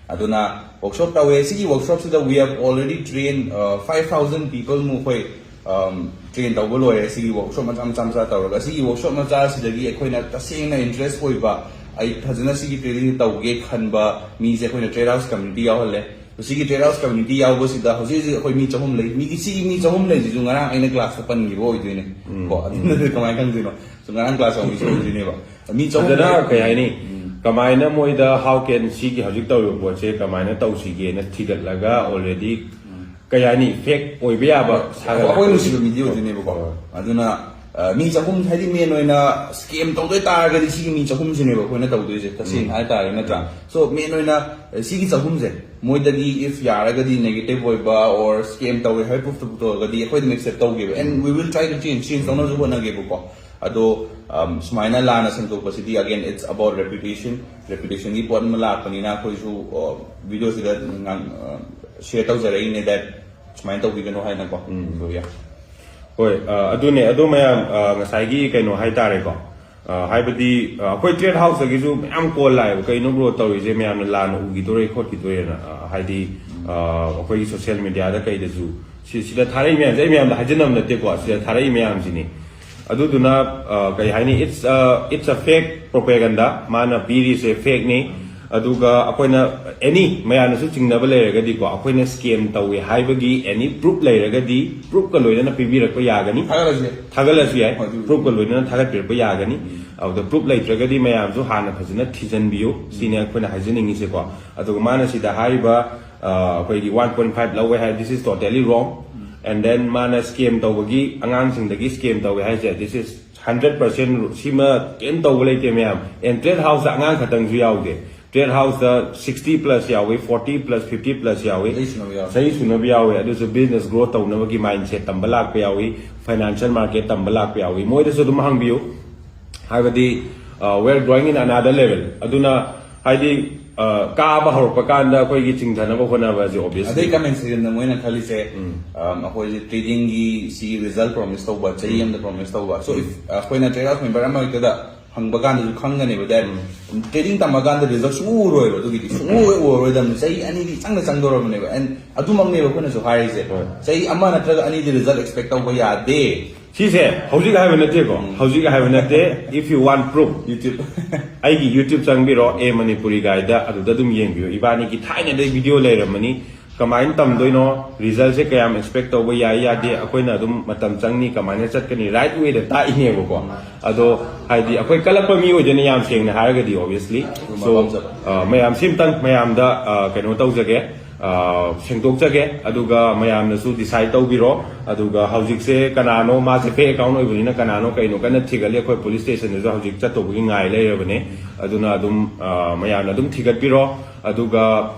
ꯑꯗꯨꯅ workshop ꯇꯧꯋꯦ꯫ ꯁꯤꯒꯤ workshopꯁꯤꯗ we have already trained, ꯑ, five thousand people ꯃꯨꯛ ꯑꯩꯈꯣꯏ, ꯑꯝ, train ꯇꯧꯕ ꯂꯣꯏꯔꯦ꯫ ꯁꯤꯒꯤ workshop ꯃꯆꯥ ꯃꯆꯥ ꯃꯆꯥ ꯇꯧꯔꯒ, ꯁꯤꯒꯤ workshop ꯃꯆꯥꯁꯤꯗꯒꯤ ꯑꯩꯈꯣꯏꯅ ꯇꯁꯦꯡꯅ interest ꯑꯣꯏꯕ, ꯑꯩ ꯐꯖꯅ ꯁꯤꯒꯤ trading ꯇꯧꯒꯦ ꯈꯟꯕ ꯃꯤꯁꯦ ꯑꯩꯈꯣꯏꯅ trade house community ꯌꯥꯎꯍꯜꯂꯦ꯫ ꯁꯤꯒꯤ trade house community ꯌꯥꯎꯕꯁꯤꯗ ꯍꯧꯖꯤꯛ ꯍꯧꯖꯤꯛ ꯑꯩꯈꯣꯏ ꯃꯤ ꯆꯍꯨꯝ ꯂꯩ꯫ ꯃꯤꯒꯤ, ꯁꯤꯒꯤ ꯃꯤ ꯆꯍꯨꯝ ꯂꯩꯁꯤꯁꯨ ꯉꯔꯥꯡ ꯑꯩꯅ classꯇ ꯄꯟꯈꯤꯕ ꯑꯣꯏꯗꯣꯏꯅꯦ꯫ ꯎꯝ, ꯀꯣ, ꯎꯝ꯫ ꯑꯗꯨꯅꯗꯤ ꯀꯃꯥꯏꯅ ꯈꯪꯗꯣꯏꯅꯣ? So, ꯉꯔꯥꯡ class ꯌꯥꯎꯕ ꯃꯤꯁꯨ ꯑꯣꯏꯗꯣꯏꯅꯦꯕ꯫ ꯃꯤ ꯆꯍꯨꯝ ꯐꯖꯅ ꯂꯩ꯫ ꯀꯩ ꯍꯥꯏꯅꯤ? ꯎꯝ꯫ ꯀꯃꯥꯏꯅ ꯃꯣꯏꯗ how can ꯁꯤꯒꯤ ꯍꯧꯖꯤꯛ ꯇꯧꯔꯤꯕ ꯄꯣꯠꯁꯦ ꯀꯃꯥꯏꯅ ꯇꯧꯁꯤꯒꯦꯅ ꯊꯤꯒꯠꯂꯒ already ꯎꯝ꯫ ꯀꯩ ꯍꯥꯏꯅꯤ? Fake ꯑꯣꯏꯕ ꯌꯥꯕ ꯍꯣꯏ, ꯁꯥꯒꯠꯂꯛꯄ ꯑꯩꯈꯣꯏ ꯅꯨꯡꯁꯤꯕ ꯃꯤꯗꯤ ꯑꯣꯏꯗꯣꯏꯅꯦꯕꯀꯣ꯫ ꯍꯣꯏ꯫ ꯑꯗꯨꯅ, ꯑ, ꯃꯤ ꯆꯍꯨꯝ, ꯍꯥꯏꯗꯤ main ꯑꯣꯏꯅ scam ꯇꯧꯗꯣꯏ ꯇꯥꯔꯒꯗꯤ ꯁꯤꯒꯤ ꯃꯤ ꯆꯍꯨꯝꯁꯤꯅꯦꯕ ꯑꯩꯈꯣꯏꯅ ꯇꯧꯗꯣꯏꯁꯦ, ꯇꯁꯦꯡꯅ ꯎꯝ꯫ ꯍꯥꯏꯇꯥꯔꯦ, ꯅꯠꯇ꯭ꯔꯥ? So, main ꯑꯣꯏꯅ, ꯑ, ꯁꯤꯒꯤ ꯆꯍꯨꯝꯁꯦ ꯃꯣꯏꯗꯒꯤ if ꯌꯥꯔꯒꯗꯤ negative ꯑꯣꯏꯕ or scam ꯇꯧꯋꯦ ꯍꯥꯏꯕ proof ꯇꯧꯔꯒꯗꯤ ꯑꯩꯈꯣꯏ ꯑꯗꯨꯝ accept ꯇꯧꯒꯦꯕ, and we will try to change, change ꯇꯧꯅꯕꯁꯨ ꯍꯣꯠꯅꯒꯦꯕꯀꯣ꯫ ꯑꯗꯣ, ꯑꯝ, ꯁꯨꯃꯥꯏꯅ ꯂꯥꯟꯅ ꯁꯟꯗꯣꯛꯄꯁꯤꯗꯤ, again, it's about reputation. Reputationꯒꯤ ꯄꯣꯠ ꯑꯃ ꯂꯥꯛꯄꯅꯤꯅ ꯑꯩꯈꯣꯏꯁꯨ, ꯑ, videoꯁꯤꯗ ꯉꯥꯡ-, ꯑ, share ꯇꯧꯖꯔꯛꯏꯅꯦ that ꯁꯨꯃꯥꯏꯅ ꯇꯧꯕꯤꯒꯅꯨ ꯍꯥꯏꯅꯀꯣ꯫ ꯎꯝ꯫ So, yeah. ꯍꯣꯏ, ꯑ, ꯑꯗꯨꯅꯦ꯫ ꯑꯗꯣ ꯃꯌꯥꯝ, ꯑ, ꯉꯁꯥꯏꯒꯤ ꯀꯩꯅꯣ ꯍꯥꯏꯇꯥꯔꯦꯀꯣ, ꯑ, ꯍꯥꯏꯕꯗꯤ, ꯑ, ꯑꯩꯈꯣꯏ trade houseꯇꯒꯤꯁꯨ ꯃꯌꯥꯝ call ꯂꯥꯛꯑꯦꯕ, "ꯀꯩꯅꯣ bro ꯇꯧꯔꯤꯁꯦ, ꯃꯌꯥꯝꯅ ꯂꯥꯟꯅ ꯎꯈꯤꯗꯣꯔꯦ ꯈꯣꯠꯈꯤꯗꯣꯔꯦꯅ", ꯑ, ꯍꯥꯏꯗꯤ, ꯑꯩꯈꯣꯏꯒꯤ ꯁꯣꯁꯤꯌꯦꯜ ꯃꯦꯗꯤꯌꯥꯗ ꯀꯩꯗꯁꯨ ꯁꯤ ꯁꯤꯗ ꯊꯥꯔꯛꯏ ꯃꯌꯥꯝꯁꯦ ꯑꯩ ꯃꯌꯥꯝꯗ ꯍꯥꯏꯖꯤꯟꯅꯕ ꯅꯠꯇꯦꯀꯣ, ꯁꯤꯗ ꯊꯥꯔꯛꯏ ꯃꯌꯥꯝꯁꯤꯅꯤ꯫ ꯑꯗꯨꯗꯨꯅ ꯀꯩ ꯍꯥꯏꯅꯤ, it's it's a fake propaganda꯫ ꯃꯥꯅ ꯄꯤꯔꯤꯁꯦ ꯐꯦꯛꯅꯤ꯫ ꯑꯗꯨꯒ ꯑꯩꯈꯣꯏꯅ ꯑꯦꯅꯤ ꯃꯌꯥꯝꯅꯁꯨ ꯆꯤꯡꯅꯕ ꯂꯩꯔꯒꯗꯤꯀꯣ, ꯑꯩꯈꯣꯏꯅ ꯁ꯭ꯀꯦꯝ ꯇꯧꯋꯦ ꯍꯥꯏꯕꯒꯤ ꯑꯦꯅꯤ ꯄ꯭ꯔꯨꯞ ꯂꯩꯔꯒꯗꯤ ꯄ꯭ꯔꯨꯞꯀ ꯂꯣꯏꯅꯅ ꯄꯤꯕꯤꯔꯛꯄ ꯌꯥꯒꯅꯤ꯫ ꯊꯥꯒꯠꯂꯁꯨ ꯌꯥꯏ꯫ ꯊꯥꯒꯠꯂꯁꯨ ꯌꯥꯏ꯫ ꯄ꯭ꯔꯨꯞꯀ ꯂꯣꯏꯅꯅ ꯊꯥꯒꯠꯄꯤꯔꯛꯄ ꯌꯥꯒꯅꯤ꯫ ꯑꯗꯨꯗ ꯄ꯭ꯔꯨꯞ ꯂꯩꯇ꯭ꯔꯒꯗꯤ ꯃꯌꯥꯝꯁꯨ ꯍꯥꯟꯅ ꯐꯖꯅ ꯊꯤꯖꯤꯟꯕꯤꯌꯨ ꯁꯤꯅꯤ ꯑꯩꯈꯣꯏꯅ ꯍꯥꯏꯖꯅꯤꯡꯉꯤꯁꯦꯀꯣ꯫ ꯑꯗꯨꯒ ꯃꯥꯅ ꯁꯤꯗ ꯍꯥꯏꯔꯤꯕ ꯑꯩꯈꯣꯏꯒꯤ ꯋꯥꯟ ꯄꯣꯏꯟ ꯐꯥꯏꯚ ꯂꯧꯋꯦ ꯍꯥꯏ, this is totally wrong꯫ And then ꯃꯥꯅ ꯁ꯭ꯀꯦꯝ ꯇꯧꯕꯒꯤ, ꯑꯉꯥꯡꯁꯤꯡꯗꯒꯤ ꯁ꯭ꯀꯦꯝ ꯇꯧꯋꯦ ꯍꯥꯏꯁꯦ, this is ꯍꯟꯗ꯭ꯔꯦꯠ ꯄꯥꯔꯁꯦꯟ꯫ ꯁꯤꯃ ꯀꯩꯝ ꯇꯧꯕ ꯂꯩꯇꯦ ꯃꯌꯥꯝ꯫ ꯑꯦꯟ ꯇ꯭ꯔꯦꯠ ꯍꯥꯎꯁꯇ ꯑꯉꯥꯡ ꯈꯛꯇꯪꯁꯨ ꯌꯥꯎꯗꯦ꯫ ꯇ꯭ꯔꯦꯠ ꯍꯥꯎꯁꯇ ꯁꯤꯛꯁꯇꯤ ꯄ꯭ꯂꯁ ꯌꯥꯎꯏ, ꯐꯣꯔꯇꯤ ꯄ꯭ꯂꯁ, ꯐꯤꯐꯇꯤ ꯄ꯭ꯂꯁ ꯌꯥꯎꯏ꯫ ꯆꯍꯤ ꯁꯨꯅꯕ ꯌꯥꯎꯏ꯫ ꯆꯍꯤ ꯁꯨꯅꯕ ꯌꯥꯎꯏ꯫ ꯑꯗꯨꯁꯨ ꯕꯤꯖꯤꯅꯦꯁ ꯒ꯭ꯔꯣ ꯇꯧꯅꯕꯒꯤ ꯃꯥꯏꯟꯁꯦꯠ ꯇꯝꯕ ꯂꯥꯛꯄ ꯌꯥꯎꯏ, ꯐꯥꯏꯅꯥꯟꯁꯤꯌꯦꯜ ꯃꯥꯔꯀꯦꯠ ꯇꯝꯕ ꯂꯥꯛꯄ ꯌꯥꯎꯏ꯫ ꯃꯣꯏꯗꯁꯨ ꯑꯗꯨꯝ ꯍꯪꯕꯤꯌꯨ꯫ ꯍꯥꯏꯕꯗꯤ, we are growing in another level꯫ ꯑꯗꯨꯅ ꯍꯥꯏꯗꯤ, ꯀꯥꯕ ꯍꯧꯔꯛꯄ ꯀꯥꯟꯗ ꯑꯩꯈꯣꯏꯒꯤ ꯆꯤꯡꯊꯅꯕ ꯍꯣꯠꯅꯕ ꯑꯁꯤ ꯑꯣꯕꯤꯌꯁ꯫ ꯑꯗꯩ ꯀꯃꯦꯟ ꯁꯦꯛꯁꯟꯗ ꯃꯣꯏꯅ ꯈꯜꯂꯤꯁꯦ, ꯑꯩꯈꯣꯏꯁꯦ ꯇ꯭ꯔꯦꯗꯤꯡꯒꯤ ꯁꯤ ꯔꯤꯖꯜ ꯄ꯭ꯔꯣꯃꯤꯁ ꯇꯧꯕ, ꯆꯍꯤ ꯑꯃꯗ ꯄ꯭ꯔꯣꯃꯤꯁ ꯇꯧꯕ꯫ So if ꯑꯩꯈꯣꯏꯅ ꯇ꯭ꯔꯦꯠ ꯍꯥꯎꯁ ꯃꯦꯝꯕꯔ ꯑꯃ ꯍꯦꯛꯇꯗ ꯍꯪꯕ ꯀꯥꯟꯗꯁꯨ ꯈꯪꯒꯅꯦꯕ꯫ That ꯇ꯭ꯔꯦꯗꯤꯡ ꯇꯝꯃꯀꯥꯟꯗ ꯔꯤꯖꯜ ꯁꯨꯡꯎ ꯎꯔꯣꯏꯕ꯫ ꯑꯗꯨꯒꯤꯗꯤ ꯁꯨꯡꯎ ꯍꯦꯛ ꯎꯔꯔꯣꯏꯗꯕꯅꯤ꯫ ꯆꯍꯤ ꯑꯅꯤꯗꯤ ꯏꯆꯪꯗ ꯆꯪꯗꯧꯔꯕꯅꯦꯕ꯫ And ꯑꯗꯨꯃꯛꯅꯦꯕ ꯑꯩꯈꯣꯏꯅꯁꯨ ꯍꯥꯏꯔꯤꯁꯦ꯫ ꯆꯍꯤ ꯑꯃ ꯅꯠꯇ꯭ꯔꯒ ꯑꯅꯤꯗꯤ ꯔꯤꯖꯜ ꯑꯦꯛꯁꯄꯦꯛ ꯇꯧꯕ ꯌꯥꯗꯦ꯫ ꯁꯤꯁꯦ ꯍꯧꯖꯤꯛ ꯍꯥꯏꯕ ꯅꯠꯇꯦꯀꯣ, ꯍꯧꯖꯤꯛ ꯍꯥꯏꯕ ꯅꯠꯇꯦ꯫ If you want proof, YouTube꯫ ꯑꯩꯒꯤ ꯌꯨꯇ꯭ꯌꯨꯕ ꯆꯪꯕꯤꯔꯣ, ꯑꯦ ꯃꯅꯤꯄꯨꯔꯤ ꯒꯥꯏꯗ, ꯑꯗꯨꯗ ꯑꯗꯨꯝ ꯌꯦꯡꯕꯤꯌꯨ꯫ ꯏꯕꯥꯅꯤꯒꯤ ꯊꯥꯏꯅꯗꯩ ꯚꯤꯗꯤꯑꯣ ꯂꯩꯔꯝꯃꯅꯤ꯫ ꯀꯃꯥꯏꯅ ꯇꯝꯗꯣꯏꯅꯣ, ꯔꯤꯖꯜꯁꯦ ꯀꯌꯥꯝ ꯑꯦꯛꯁꯄꯦꯛ ꯇꯧꯕ ꯌꯥꯏ ꯌꯥꯗꯦ, ꯑꯩꯈꯣꯏꯅ ꯑꯗꯨꯝ ꯃꯇꯝ ꯆꯪꯅꯤ, ꯀꯃꯥꯏꯅ ꯆꯠꯀꯅꯤ, ꯔꯥꯏꯠ ꯋꯦꯗ ꯇꯥꯛꯏꯅꯦꯕꯀꯣ꯫ ꯑꯗꯣ ꯍꯥꯏꯗꯤ ꯑꯩꯈꯣꯏ ꯀꯜꯂꯛꯄ ꯃꯤ ꯑꯣꯏꯗꯣꯏꯅꯦ, ꯌꯥꯝ ꯁꯦꯡꯅ ꯍꯥꯏꯔꯒꯗꯤ ꯑꯣꯕꯤꯌꯁꯂꯤ꯫ So, ꯃꯌꯥꯝ ꯁꯤꯝꯇꯪ ꯃꯌꯥꯝꯗ ꯀꯩꯅꯣ ꯇꯧꯖꯒꯦ, ꯁꯦꯡꯗꯣꯛꯆꯒꯦ꯫ ꯑꯗꯨꯒ ꯃꯌꯥꯝꯅꯁꯨ ꯗꯤꯁꯥꯏꯠ ꯇꯧꯕꯤꯔꯣ꯫ ꯑꯗꯨꯒ ꯍꯧꯖꯤꯛꯁꯦ ꯀꯅꯥꯅꯣ, ꯃꯥꯁꯦ ꯐꯦꯛ ꯑꯦꯀꯥꯎꯟ ꯑꯣꯏꯕꯅꯤꯅ ꯀꯅꯥꯅꯣ ꯀꯩꯅꯣ ꯀꯟꯅ ꯊꯤꯒꯠꯂꯤ꯫ ꯑꯩꯈꯣꯏ ꯄꯨꯂꯤꯁ ꯁ꯭ꯇꯦꯁꯟꯗꯁꯨ ꯍꯧꯖꯤꯛ ꯆꯠꯇꯧꯕꯒꯤ ꯉꯥꯏ ꯂꯩꯔꯕꯅꯦ꯫ ꯑꯗꯨꯅ ꯑꯗꯨꯝ ꯃꯌꯥꯝꯅ ꯑꯗꯨꯝ ꯊꯤꯒꯠꯄꯤꯔꯣ꯫ ꯑꯗꯨꯒ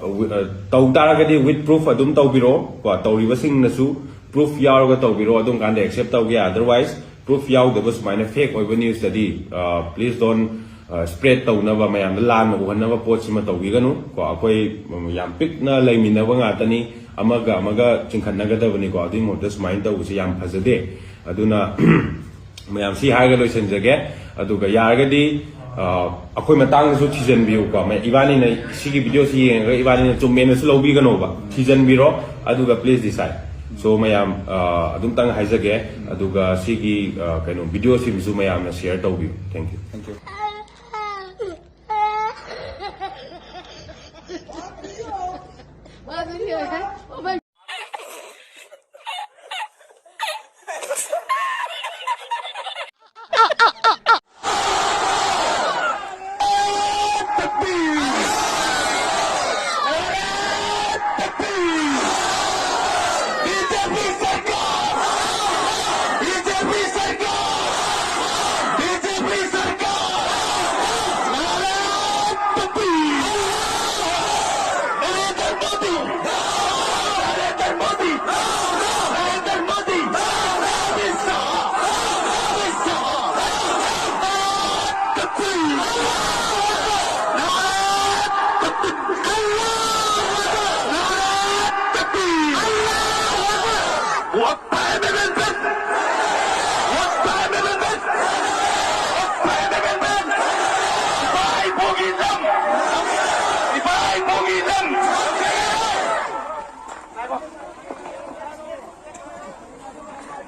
ꯇꯧ ꯇꯥꯔꯒꯗꯤ ꯋꯤꯠ ꯄ꯭ꯔꯨꯐ ꯑꯗꯨꯝ ꯇꯧꯕꯤꯔꯣ ꯀꯣ, ꯇꯧꯔꯤꯕꯁꯤꯡꯅꯁꯨ ꯄ꯭ꯔꯨꯐ ꯌꯥꯎꯔꯒ ꯇꯧꯕꯤꯔꯣ, ꯑꯗꯨꯝ ꯀꯥꯟꯗ ꯑꯦꯛꯁꯦꯞ ꯇꯧꯒꯦ꯫ Otherwise, ꯄ꯭ꯔꯨꯐ ꯌꯥꯎꯗꯕ ꯁꯨꯃꯥꯏꯅ ꯐꯦꯛ ꯑꯣꯏꯕ ꯅ꯭ꯌꯨꯁꯇꯗꯤ please don't spread ꯇꯧꯅꯕ, ꯃꯌꯥꯝꯗ ꯂꯥꯟꯅ ꯎꯍꯟꯅꯕ ꯄꯣꯠꯁꯤꯃ ꯇꯧꯕꯤꯒꯅꯨ ꯀꯣ꯫ ꯑꯩꯈꯣꯏ ꯌꯥꯝ ꯄꯤꯛꯅ ꯂꯩꯃꯤꯟꯅꯕ ꯉꯥꯛꯇꯅꯤ, ꯑꯃꯒ ꯑꯃꯒ ꯆꯤꯡꯈꯠꯅꯒꯗꯕꯅꯤꯀꯣ꯫ ꯑꯗꯨꯒꯤ ꯃꯍꯨꯠꯇ ꯁꯨꯃꯥꯏꯅ ꯇꯧꯕꯁꯦ ꯌꯥꯝ ꯐꯖꯗꯦ꯫ ꯑꯗꯨꯅ ꯃꯌꯥꯝ ꯁꯤ ꯍꯥꯏꯔꯒ ꯂꯣꯏꯁꯤꯟꯖꯒꯦ꯫ ꯑꯗꯨꯒ ꯌꯥꯔꯒꯗꯤ ꯑ, ꯑꯩꯈꯣꯏ ꯃꯇꯥꯡꯗꯁꯨ ꯊꯤꯖꯤꯟꯕꯤꯌꯨꯀꯣ꯫ ꯃ-, ꯏꯕꯥꯅꯤꯅ, ꯁꯤꯒꯤ ꯚꯤꯗꯤꯑꯣꯁꯤ ꯌꯦꯡꯉꯒ ꯏꯕꯥꯅꯤꯅ ꯆꯨꯝꯃꯦꯅꯁꯨ ꯂꯧꯕꯤꯒꯅꯣꯕ, ꯊꯤꯖꯤꯟꯕꯤꯔꯣ, ꯑꯗꯨꯒ please decide꯫ So, ꯃꯌꯥꯝ, ꯑ, ꯑꯗꯨꯝꯇꯪ ꯍꯥꯏꯖꯒꯦ, ꯑꯗꯨꯒ ꯁꯤꯒꯤ, ꯑ, ꯀꯩꯅꯣ, ꯚꯤꯗꯤꯑꯣꯁꯤꯕꯨꯁꯨ ꯃꯌꯥꯝꯅ share ꯇꯧꯕꯤꯌꯨ꯫ Thank you꯫ Thank you.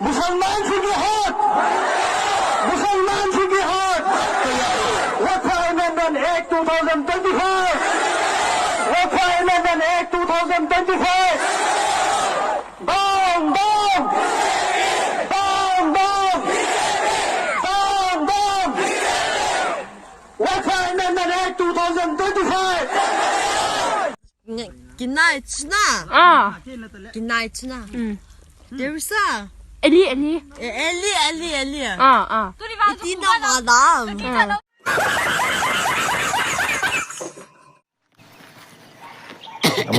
Musalman ki jihad! Musalman ki jihad! Wakfa Amendment Act two thousand twenty-five! Wakfa Amendment Act two thousand twenty-five! Down, down! Down, down! Down, down! Wakfa Amendment Act two thousand twenty-five! Kinai China. Ah. Kinai China. Mm. Teresa. Eli, Eli. Eh, Eli, Eli, Eli. Ah, ah. Itina madam. Ah.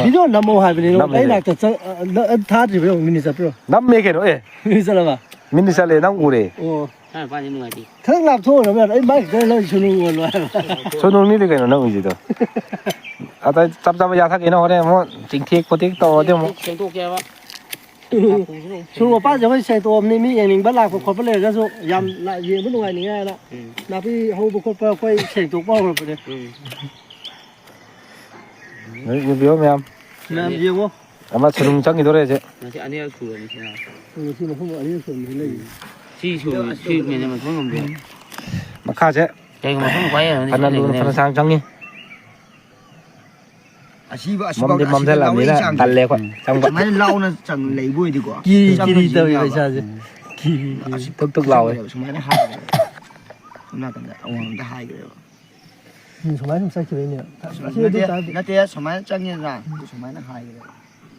Video ꯅꯝꯃꯣ ꯍꯥꯏꯕꯅꯤ, ꯅꯪ ꯅꯝꯃꯦ꯫ ꯑꯩ ꯅꯥꯛꯇ ꯆꯪ-, ꯑ, ꯅ-, ꯑ, ꯊꯥꯗ꯭ꯔꯤꯕ꯭ꯔꯣ? ꯌꯦꯡꯉꯣ, ꯃꯤꯅꯤꯠ ꯆꯠꯄ꯭ꯔꯣ? ꯅꯝꯃꯦ ꯀꯩꯅꯣ, ꯑꯦ꯫ ꯃꯤꯅꯤꯠ ꯆꯠꯂꯕ? ꯃꯤꯅꯤꯠ ꯆꯠꯂꯦ, ꯅꯪ ꯎꯔꯦ꯫ ꯑꯣ꯫ ꯈꯔ ꯂꯥꯞꯊꯣꯛꯎꯔꯕ ꯌꯥꯗ꯭ꯔꯣ? ꯑꯩ ꯃꯥꯏꯛꯇ ꯅꯪ ꯁꯨꯅꯨ ꯑꯣꯜꯂꯣ ꯍꯥꯏꯕ꯫ ꯁꯨꯅꯨꯅꯤꯗꯤ ꯀꯩꯅꯣ ꯅꯪ ꯎꯏꯁꯤꯗꯣ꯫ ꯑꯗ ꯆꯞ ꯆꯥꯕ ꯌꯥꯊꯛꯀꯤꯅ ꯍꯣꯔꯦꯟ ꯑꯃꯨꯛ ꯆꯤꯡꯊꯦꯛ ꯈꯣꯠꯊꯦꯛ ꯇꯧꯔꯗꯤ ꯑꯃꯨꯛ꯫ ꯁꯦꯡꯗꯣꯛꯀꯦꯕ꯫ ꯁꯣꯔꯣꯛ ꯃꯄꯥꯟꯁꯦ ꯑꯩꯈꯣꯏ ꯁꯦꯡꯇꯣꯛꯑꯕꯅꯤ, ꯃꯤ ꯌꯦꯡꯅꯤꯡꯕ ꯂꯥꯛꯄ ꯈꯣꯠꯄ ꯂꯩꯔꯒꯁꯨ ꯌꯥꯝ ꯂꯥ-, ꯌꯦꯡꯕ ꯅꯨꯡꯉꯥꯏꯅꯤꯡꯉꯥꯏ ꯍꯥꯏꯅ ꯎꯝ꯫ ꯅꯥꯄꯤ ꯍꯧꯕ ꯈꯣꯠꯄ ꯑꯩꯈꯣꯏ ꯁꯦꯡꯇꯣꯛꯄ ꯍꯧꯔꯕꯅꯦ꯫ ꯎꯝ꯫ ꯍꯧꯖꯤꯛ ꯌꯦꯡꯕꯤꯌꯣ ꯃꯌꯥꯝ꯫ ꯃꯌꯥꯝ ꯌꯦꯡꯉꯣ꯫ ꯑꯃ ꯁꯨꯔꯨꯡ ꯆꯪꯈꯤꯗꯣꯔꯦ ꯍꯧꯖꯤꯛ꯫ ꯉꯁꯤ ꯑꯅꯤꯔꯛ ꯁꯨꯔꯕꯅꯤ ꯁꯤꯅ꯫ ꯉꯁꯤ ꯃꯐꯝ ꯑꯅꯤꯔꯛ ꯁꯨꯔꯕꯅꯤ ꯂꯩꯔꯤꯁꯦ꯫ ꯁꯤ ꯁꯨ-, ꯁꯤ ꯃꯦꯟꯖꯟꯕ ꯁꯨꯡꯉꯝ ꯉꯝꯗꯦ꯫ ꯃꯈꯥꯁꯦ ꯀꯩꯒꯨꯝꯕ ꯃꯐꯝ ꯈ꯭ꯋꯥꯏ ꯌꯥꯗꯕꯗꯤ ꯐꯅ ꯁꯤ ꯂꯨꯅ ꯂꯩꯕꯅꯦ꯫ ꯐꯅ ꯁꯥꯡ ꯆꯪꯉꯤ꯫ ꯑꯁꯤꯕ-, ꯑꯁꯤꯕꯥꯎ-, ꯃꯝꯗꯤ ꯑꯁꯤꯗ ꯃꯝꯁꯤꯜꯂꯛꯑꯕꯅꯤꯅ ꯂꯧꯔꯤ ꯆꯥꯡꯁꯦ꯫ ꯇꯜꯂꯦ ꯑꯩꯈꯣꯏ ꯎꯝ꯫ ꯆꯪꯕ꯫ ꯁꯨꯃꯥꯏꯅ ꯂꯥꯎꯅ ꯆꯪ-, ꯂꯩꯕ ꯑꯣꯏꯗꯤꯀꯣ꯫ ꯀꯤꯔꯤ ꯆꯪꯕ ꯀꯤꯔꯤ ꯇꯧꯋꯦꯕ ꯌꯥꯕ꯫ ꯏꯁꯥꯁꯦ꯫ ꯎꯝ꯫ ꯀꯤꯔꯤ ꯀꯤꯔꯤ꯫ ꯑꯁꯤ ꯊꯨꯛ ꯊꯨꯛ ꯂꯥꯎꯋꯦ꯫ ꯁꯨꯃꯥꯏꯅ ꯍꯥꯏꯈ꯭ꯔꯦꯕ꯫ ꯁꯣꯝ ꯅꯥꯀꯟꯗ ꯑꯋꯥꯡꯗ ꯍꯥꯏꯈ꯭ꯔꯦꯕ꯫ ꯎꯝ, ꯁꯨꯃꯥꯏꯅ ꯁꯨꯝ ꯆꯠꯈꯤꯕꯩꯅꯦ꯫ ꯑꯁꯤ ꯅꯠꯇꯦ, ꯑꯗꯨ ꯇꯥꯔꯗꯤ ꯅꯠꯇꯦ, ꯁꯨꯃꯥꯏꯅ ꯆꯪꯉꯦꯗꯅ, ꯁꯨꯃꯥꯏꯅ ꯍꯥꯏꯈ꯭ꯔꯦꯕ꯫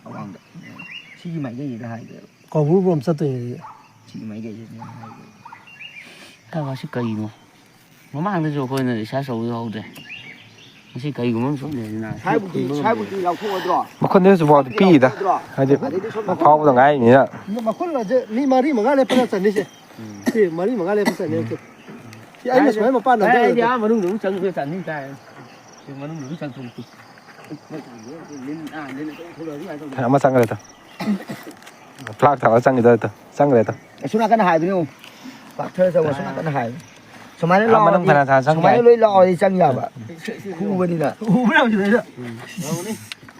ꯑꯋꯥꯡꯗ꯫ ꯁꯤꯒꯤ ꯃꯥꯏꯀꯩꯁꯤꯗ ꯍꯥꯏꯈ꯭ꯔꯦꯕ꯫ ꯀꯧꯕ꯭ꯔꯨ ꯔꯣꯝ ꯆꯠꯇꯣꯏꯅꯦ ꯑꯗꯨꯗꯤ꯫ ꯁꯤꯒꯤ ꯃꯥꯏꯀꯩꯁꯤꯗ ꯍꯥꯏꯈ꯭ꯔꯦꯕ꯫ ꯀꯥꯏ ꯋꯥꯁꯤ ꯀꯔꯤꯅꯣ? ꯃꯃꯥꯡꯗꯁꯨ ꯑꯩꯈꯣꯏꯅ ꯔꯤꯁꯥꯔꯁ ꯇꯧꯕ ꯌꯥꯎꯍꯧꯗ꯭ꯔꯦ꯫ ꯃꯁꯤ ꯀꯔꯤꯒꯨꯝꯕ ꯑꯃ ꯁꯣꯏꯅ ꯂꯩꯔꯝꯃꯦ꯫ ꯁ꯭ꯋꯥꯏꯕꯨꯛꯇꯤ, ꯁ꯭ꯋꯥꯏꯕꯨꯛꯇꯤ ꯂꯥꯎꯊꯣꯛꯑꯗ꯭ꯔꯣ? ꯃꯈꯨꯟꯗ ꯍꯧꯖꯤꯛ ꯐꯥꯎꯗꯤ ꯄꯤꯛꯏꯗ꯫ ꯂꯥꯎꯊꯣꯛꯑꯗ꯭ꯔꯣ? ꯍꯥꯏꯗꯤ ꯑꯗꯩꯗꯤ ꯁꯣꯝ ꯅꯥꯀꯟ ꯐꯥꯎꯕꯗ ꯉꯥꯏꯔꯤꯅꯤꯅ꯫ ꯃꯈꯨꯟ ꯑꯁꯦ ꯃꯤ ꯃꯔꯤ ꯃꯉꯥ ꯂꯦꯞꯄꯅ ꯆꯟꯅꯤꯁꯦ꯫ ꯎꯝ꯫ ꯁꯤ ꯃꯔꯤ ꯃꯉꯥ ꯂꯦꯞꯄ ꯆꯟꯅꯤ ꯍꯥꯏꯁꯦ꯫ ꯁꯤ ꯑꯩꯅ ꯁꯨꯃꯥꯏꯅ ꯃꯄꯥꯟ ꯀꯥꯏ ꯅꯝꯊꯔꯒ ꯑꯩꯗꯤ ꯑꯥ ꯃꯅꯨꯡꯗ ꯑꯃꯨꯛ ꯆꯪꯉꯒ ꯆꯥꯅꯤꯡ ꯇꯥꯔꯦ꯫ ꯁꯤ ꯃꯅꯨꯡꯗ ꯑꯃꯨꯛ ꯆꯪꯊꯣꯛꯈꯤ꯫ ꯑꯥ, ꯂꯤꯟ ꯑꯆꯧꯕ ꯊꯣꯛꯂꯛꯑꯗꯤ ꯀꯃꯥꯏꯅ ꯇꯧꯅꯤ? ꯑꯃ ꯆꯪꯈ꯭ꯔꯦ ꯇꯣ꯫ ꯐ꯭ꯂꯥꯛ ꯊꯥꯕ ꯆꯪꯈꯤꯗꯣꯔꯦ ꯇꯣ꯫ ꯆꯪꯈ꯭ꯔꯦ ꯇꯣ꯫ ꯑꯁꯣꯝ ꯅꯥꯀꯟꯗ ꯍꯥꯏꯕꯅꯤ ꯌꯦꯡꯉꯨ꯫ ꯄꯥꯛꯊꯔ ꯆꯪꯉꯨ, ꯑꯁꯣꯝ ꯅꯥꯀꯟꯗ ꯍꯥꯏꯕꯅꯤ꯫ ꯁꯨꯃꯥꯏꯅ ꯑꯥ, ꯃꯅꯨꯡ ꯂꯥꯎꯔꯗꯤ, ꯐꯅꯌꯥꯝ ꯁꯥꯡꯅ ꯆꯪ ꯁꯨꯃꯥꯏꯅ ꯌꯥꯏ꯫ ꯂꯣꯏ ꯂꯥꯎꯔꯗꯤ ꯆꯪ ꯌꯥꯕ꯫ ꯎꯕ꯭ꯔꯥ ꯁꯤꯗꯩꯗ?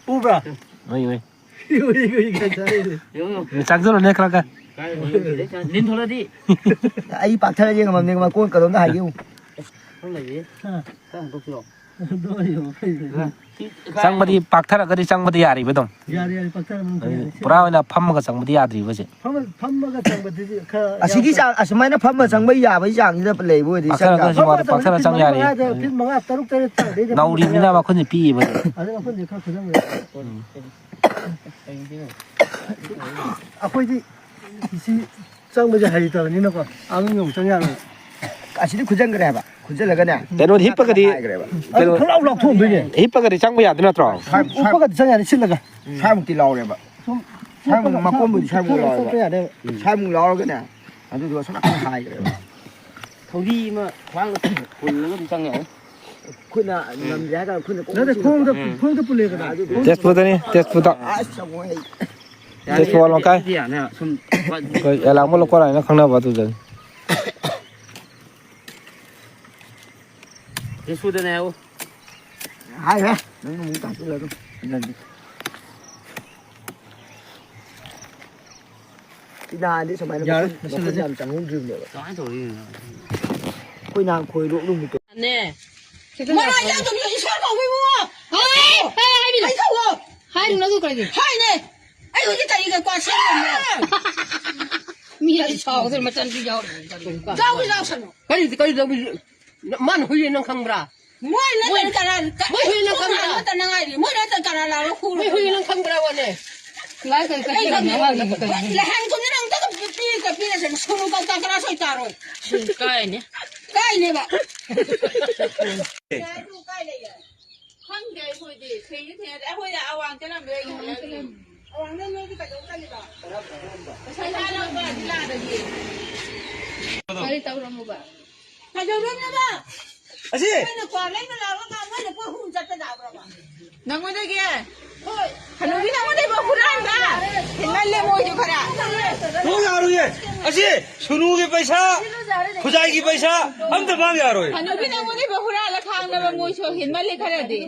ꯎꯕ꯭ꯔꯥ? ꯎꯏ, ꯎꯏ꯫ ꯆꯪꯁꯤꯜꯂꯨꯅꯦ ꯈꯔ ꯈꯔ꯫ ꯂꯤꯟ ꯊꯣꯛꯂꯛꯑꯗꯤ꯫ ꯑꯩ ꯄꯥꯛꯊꯔ ꯌꯦꯡꯉꯝꯃꯕꯅꯦ, ꯃꯀꯣꯟ ꯀꯗꯣꯝꯗ ꯍꯥꯏꯒꯦ ꯌꯦꯡꯉꯨ꯫ ꯈꯔ ꯂꯩꯌꯦ꯫ ꯈꯔ ꯍꯟꯗꯣꯛꯁꯤꯔꯣ? ꯆꯪꯕꯗꯤ ꯄꯥꯛꯊꯔꯒꯗꯤ ꯆꯪꯕꯗꯤ ꯌꯥꯔꯤꯕ ꯑꯗꯨꯝ꯫ ꯌꯥꯔꯦ, ꯌꯥꯔꯦ, ꯄꯥꯛꯊꯔ ꯃꯅꯨꯡ ꯆꯪ ꯌꯥꯔꯦ꯫ ꯄꯨꯔꯥ ꯑꯣꯏꯅ ꯐꯝꯃꯒ ꯆꯪꯕꯗꯤ ꯌꯥꯗ꯭ꯔꯤꯕꯁꯦ꯫ ꯐꯝꯃ-, ꯐꯝꯃꯒ ꯆꯪꯕꯗꯨꯗꯤ ꯈꯔ ꯑꯁꯤꯒꯤ ꯌꯥꯝ ꯆꯥꯡ, ꯑꯁꯨꯃꯥꯏꯅ ꯐꯝꯃ ꯆꯪꯕ ꯌꯥꯕꯒꯤ ꯆꯥꯡꯁꯤꯗ ꯂꯩꯕ ꯑꯣꯏꯔꯗꯤ ꯆꯪ ꯄꯥꯛꯊꯔꯒ ꯌꯥꯕ꯫ ꯁꯤ ꯐꯝꯃꯒ ꯋꯥꯗ ꯆꯪꯕꯗꯤ ꯄꯥꯛꯊꯔ ꯐꯤꯠ ꯆꯪ ꯃꯔꯤ ꯌꯥꯔꯤ꯫ ꯃꯉꯥꯗ, ꯐꯤꯠ ꯃꯉꯥ, ꯇꯔꯨꯛ, ꯇꯔꯦꯠ ꯆꯥꯡꯗꯩꯗꯤ ꯅꯧꯔꯤꯕꯅꯤꯅ ꯐꯝꯃꯒ ꯃꯈꯨꯟꯁꯦ ꯄꯤꯛꯏꯕ꯫ ꯑꯗꯨ ꯃꯈꯨꯟꯁꯦ ꯈꯔ ꯈꯨꯖꯪ ꯂꯩ꯫ ꯑꯩꯈꯣꯏꯗꯤ ꯁꯤ ꯆꯪꯕꯁꯦ ꯍꯩꯇꯕꯅꯤꯅꯀꯣ, ꯑꯉꯥꯡ ꯌꯧ ꯆꯪ ꯌꯥꯔꯣꯏ꯫ ꯑꯁꯤꯗꯤ ꯈꯨꯖꯪꯈ꯭ꯔꯦ ꯍꯥꯏꯕ꯫ ꯈꯨꯖꯜꯂꯒꯅꯦ꯫ ꯀꯩꯅꯣꯗꯤ ꯍꯤꯞꯄꯒꯗꯤ, ꯍꯥꯏꯈ꯭ꯔꯦꯕ꯫ ꯑꯗꯨ ꯀꯩꯅꯣ, ꯈꯣꯡꯂꯥꯎ ꯂꯥꯎꯊꯣꯛꯑꯝꯗꯣꯏꯅꯦ꯫ ꯍꯤꯞꯄꯒꯗꯤ ꯆꯪꯕ ꯌꯥꯗꯣꯏ ꯅꯠꯇ꯭ꯔꯣ? ꯁ꯭ꯋꯥꯏ-, ꯁ꯭ꯋꯥꯏ-, ꯎꯞꯄꯒꯗꯤ ꯆꯪ ꯌꯥꯅꯤ, ꯁꯤꯜꯂꯒ꯫ ꯁ꯭ꯋꯥꯏꯃꯨꯛꯇꯤ ꯂꯥꯎꯔꯦꯕ꯫ ꯁꯨꯝ ꯁ꯭ꯋꯥꯏꯃꯨꯛ ꯎꯞꯄꯒ ꯃꯀꯣꯟꯕꯨꯗꯤ ꯁ꯭ꯋꯥꯏꯃꯨꯛ ꯁ꯭ꯋꯥꯏꯃꯨꯛ ꯂꯥꯎꯔꯦꯕ꯫ ꯆꯠꯄ ꯌꯥꯅꯦꯕ꯫ ꯁ꯭ꯋꯥꯏꯃꯨꯛ ꯂꯥꯎꯔꯒꯅꯦ꯫ ꯑꯗꯨꯗꯨꯒ ꯁꯣꯝ ꯅꯥꯀꯟ ꯍꯥꯏꯈ꯭ꯔꯦꯕ꯫ ꯊꯧꯔꯤ ꯑꯃ ꯈ꯭ꯋꯥꯡꯗ ꯄꯨꯜꯂꯒ ꯑꯗꯨꯝ ꯆꯪ ꯌꯥꯅꯤ꯫ ꯈꯨꯠꯅ ꯉꯝꯗ꯭ꯔꯦ ꯍꯥꯏ ꯀꯥꯟꯗ ꯈꯨꯠꯅ ꯀꯣꯛ ꯅꯠꯇꯦ, ꯆꯤꯡꯉꯛꯄ꯫ ꯈꯣꯡꯗ, ꯎꯝ꯫ ꯈꯣꯡꯗ ꯄꯨꯜꯂꯦꯗꯅ꯫ ꯑꯗꯨ ꯇꯦꯖꯄꯨꯔꯗꯅꯤ, ꯇꯦꯖꯄꯨꯔꯗ꯫ ꯑꯁ, ꯑꯃꯨꯛ ꯑꯩ ꯌꯥꯅꯤ, ꯐꯦꯁꯇꯤꯚꯦꯜ ꯃꯈꯥꯏ꯫ ꯑꯗꯨꯗꯤ ꯌꯥꯅꯤ, ꯁꯨꯝ ꯑꯩꯈꯣꯏ ꯑꯦꯂꯥꯡꯕ ꯂꯧꯀꯣꯟ ꯍꯥꯏꯅ ꯈꯪꯅꯕ ꯑꯗꯨꯗꯅꯤ꯫ ꯀꯩꯁꯨꯗꯅꯦ ꯍꯥꯏꯌꯨ꯫ ꯍꯥꯏꯍꯦ, ꯅꯪ ꯑꯃꯨꯛ ꯇꯥꯛꯁꯤꯜꯂ ꯑꯗꯨꯝ꯫ ꯍꯟꯖꯟꯗꯦ꯫ ꯁꯤꯗ ꯍꯥꯟꯅꯗꯤ ꯁꯨꯃꯥꯏꯅ ꯌꯥꯔꯦ, ꯃꯈꯨꯠ, ꯃꯈꯨꯠ ꯂꯣꯏꯁꯤꯜꯂꯁꯤ꯫ ꯌꯥꯝ ꯆꯪꯍꯧꯗ꯭ꯔꯤꯕꯅꯦꯕ꯫ ꯀꯃꯥꯏꯅ ꯇꯧꯔꯤꯅꯣ? ꯑꯩꯈꯣꯏ ꯅꯍꯥꯟ ꯈꯣꯏ ꯂꯣꯛ ꯅꯨꯃꯤꯠꯇꯣ꯫ ꯅꯦ꯫ ꯃꯔꯥꯏ ꯌꯥꯎꯗꯕꯅꯤ, ꯏꯁꯣꯔ ꯀꯧꯕ ꯏꯕꯨꯡꯉꯣ꯫ ꯍꯣꯏ, ꯍꯣꯏ, ꯍꯥꯏꯕꯤꯔꯣ꯫ ꯀꯩ ꯇꯧꯋꯣ? ꯍꯥꯏꯔꯨꯅꯨ ꯑꯗꯨ ꯀꯩꯒꯤ? ꯍꯥꯏꯅꯦ꯫ ꯑꯩ ꯍꯧꯖꯤꯛ ꯀꯔꯤꯒ ꯀ꯭ꯋꯥ ꯁꯦꯝꯂꯝꯕ꯭ꯔꯣ? ꯃꯤ ꯑꯩ ꯁꯥꯎꯗꯅ ꯃꯆꯟꯁꯨ ꯌꯥꯎꯔꯤ꯫ ꯌꯥꯎꯁꯤ ꯌꯥꯎꯁꯅꯨ꯫ ꯀꯔꯤ, ꯀꯔꯤ ꯇꯧꯕꯤ-, ꯃꯥꯅ ꯍꯨꯏꯌꯦ ꯅꯪ ꯈꯪꯕ꯭ꯔꯥ? ꯃꯣꯏ ꯅꯠꯇꯅ ꯃꯣꯏ-, ꯀꯅꯥ-, ꯀ-, ꯃꯣꯏ ꯍꯨꯏ ꯅꯪ ꯈꯪꯕ꯭ꯔꯥ? ꯅꯠꯇ ꯅꯉꯥꯏꯔꯤ꯫ ꯃꯣꯏ ꯅꯠꯇ ꯀꯅꯥ ꯂꯥꯛꯑꯣ ꯍꯨꯔꯣ? ꯃꯣꯏ ꯍꯨꯏ ꯅꯪ ꯈꯪꯕ꯭ꯔꯥ ꯋꯥꯅꯦ? ꯂꯥꯏ ꯀꯔꯤ ꯀꯔꯤ ꯑꯩ ꯈꯪꯗꯦ꯫ ꯅꯉꯥꯏꯔꯤ ꯀꯔꯤ? ꯂꯍꯟ ꯀꯨꯝꯅ ꯑꯝꯇꯒ ꯄꯤ-, ꯄꯤ-, ꯄꯤꯔꯁꯅꯨ꯫ ꯁꯨꯅꯨ ꯀꯧꯇꯥ ꯇꯔꯥ ꯁꯣꯏ ꯇꯥꯔꯣꯏ꯫ ꯀꯥꯏꯅꯦ꯫ ꯀꯥꯏꯅꯦꯕ꯫ ꯈꯪꯗꯦ ꯑꯩꯈꯣꯏꯗꯤ꯫ ꯊꯦꯡꯗꯤ ꯊꯦꯡꯅꯗꯦ꯫ ꯑꯩꯈꯣꯏꯗꯤ ꯑꯋꯥꯡ ꯆꯠꯂꯝꯕꯗ ꯑꯩ ꯍꯜꯂꯛꯏꯅꯦ꯫ ꯑꯋꯥꯡꯗ ꯅꯣꯏꯗꯤ ꯀꯩꯗꯧ ꯆꯠꯂꯤꯕ? ꯄꯩꯁꯥ ꯂꯧꯕ ꯖꯤꯂꯥꯗꯒꯤ꯫ ꯀꯔꯤ ꯇꯧꯔꯝꯃꯣꯕ? ꯀꯩꯗꯧꯔꯝꯃꯣꯕ? ꯑꯁꯤ! ꯅꯣꯏꯅ ꯀ꯭ꯋꯥ ꯂꯩꯕ ꯂꯥꯛꯑꯒ ꯃꯣꯏꯅ ꯄꯣꯠ ꯍꯨꯝ ꯆꯠꯄ ꯌꯥꯕ꯭ꯔꯕ? ꯅꯪꯉꯣꯟꯗꯒꯤ? ꯍꯣꯏ꯫ ꯍꯅꯨꯕꯤ ꯅꯪꯉꯣꯟꯗꯩ ꯄꯣꯠ ꯍꯨꯔꯥꯟꯕ? ꯍꯦꯟꯃꯜꯂꯦ ꯃꯣꯏꯁꯨ ꯈꯔ꯫ ꯍꯣꯏ, ꯌꯥꯔꯣꯏꯌꯦ꯫ ꯑꯁꯤ ꯁꯨꯅꯨꯒꯤ ꯄꯩꯁꯥ, ꯈꯨꯖꯥꯏꯒꯤ ꯄꯩꯁꯥ ꯑꯝꯇ ꯃꯥꯡ ꯌꯥꯔꯣꯏ꯫ ꯍꯅꯨꯕꯤ ꯅꯪꯉꯣꯟꯗꯩ ꯄꯣꯠ ꯍꯨꯔꯥꯜꯂ ꯈꯥꯡꯅꯕ ꯃꯣꯏꯁꯨ ꯍꯦꯟꯃꯜꯂꯦ ꯈꯔꯗꯤ꯫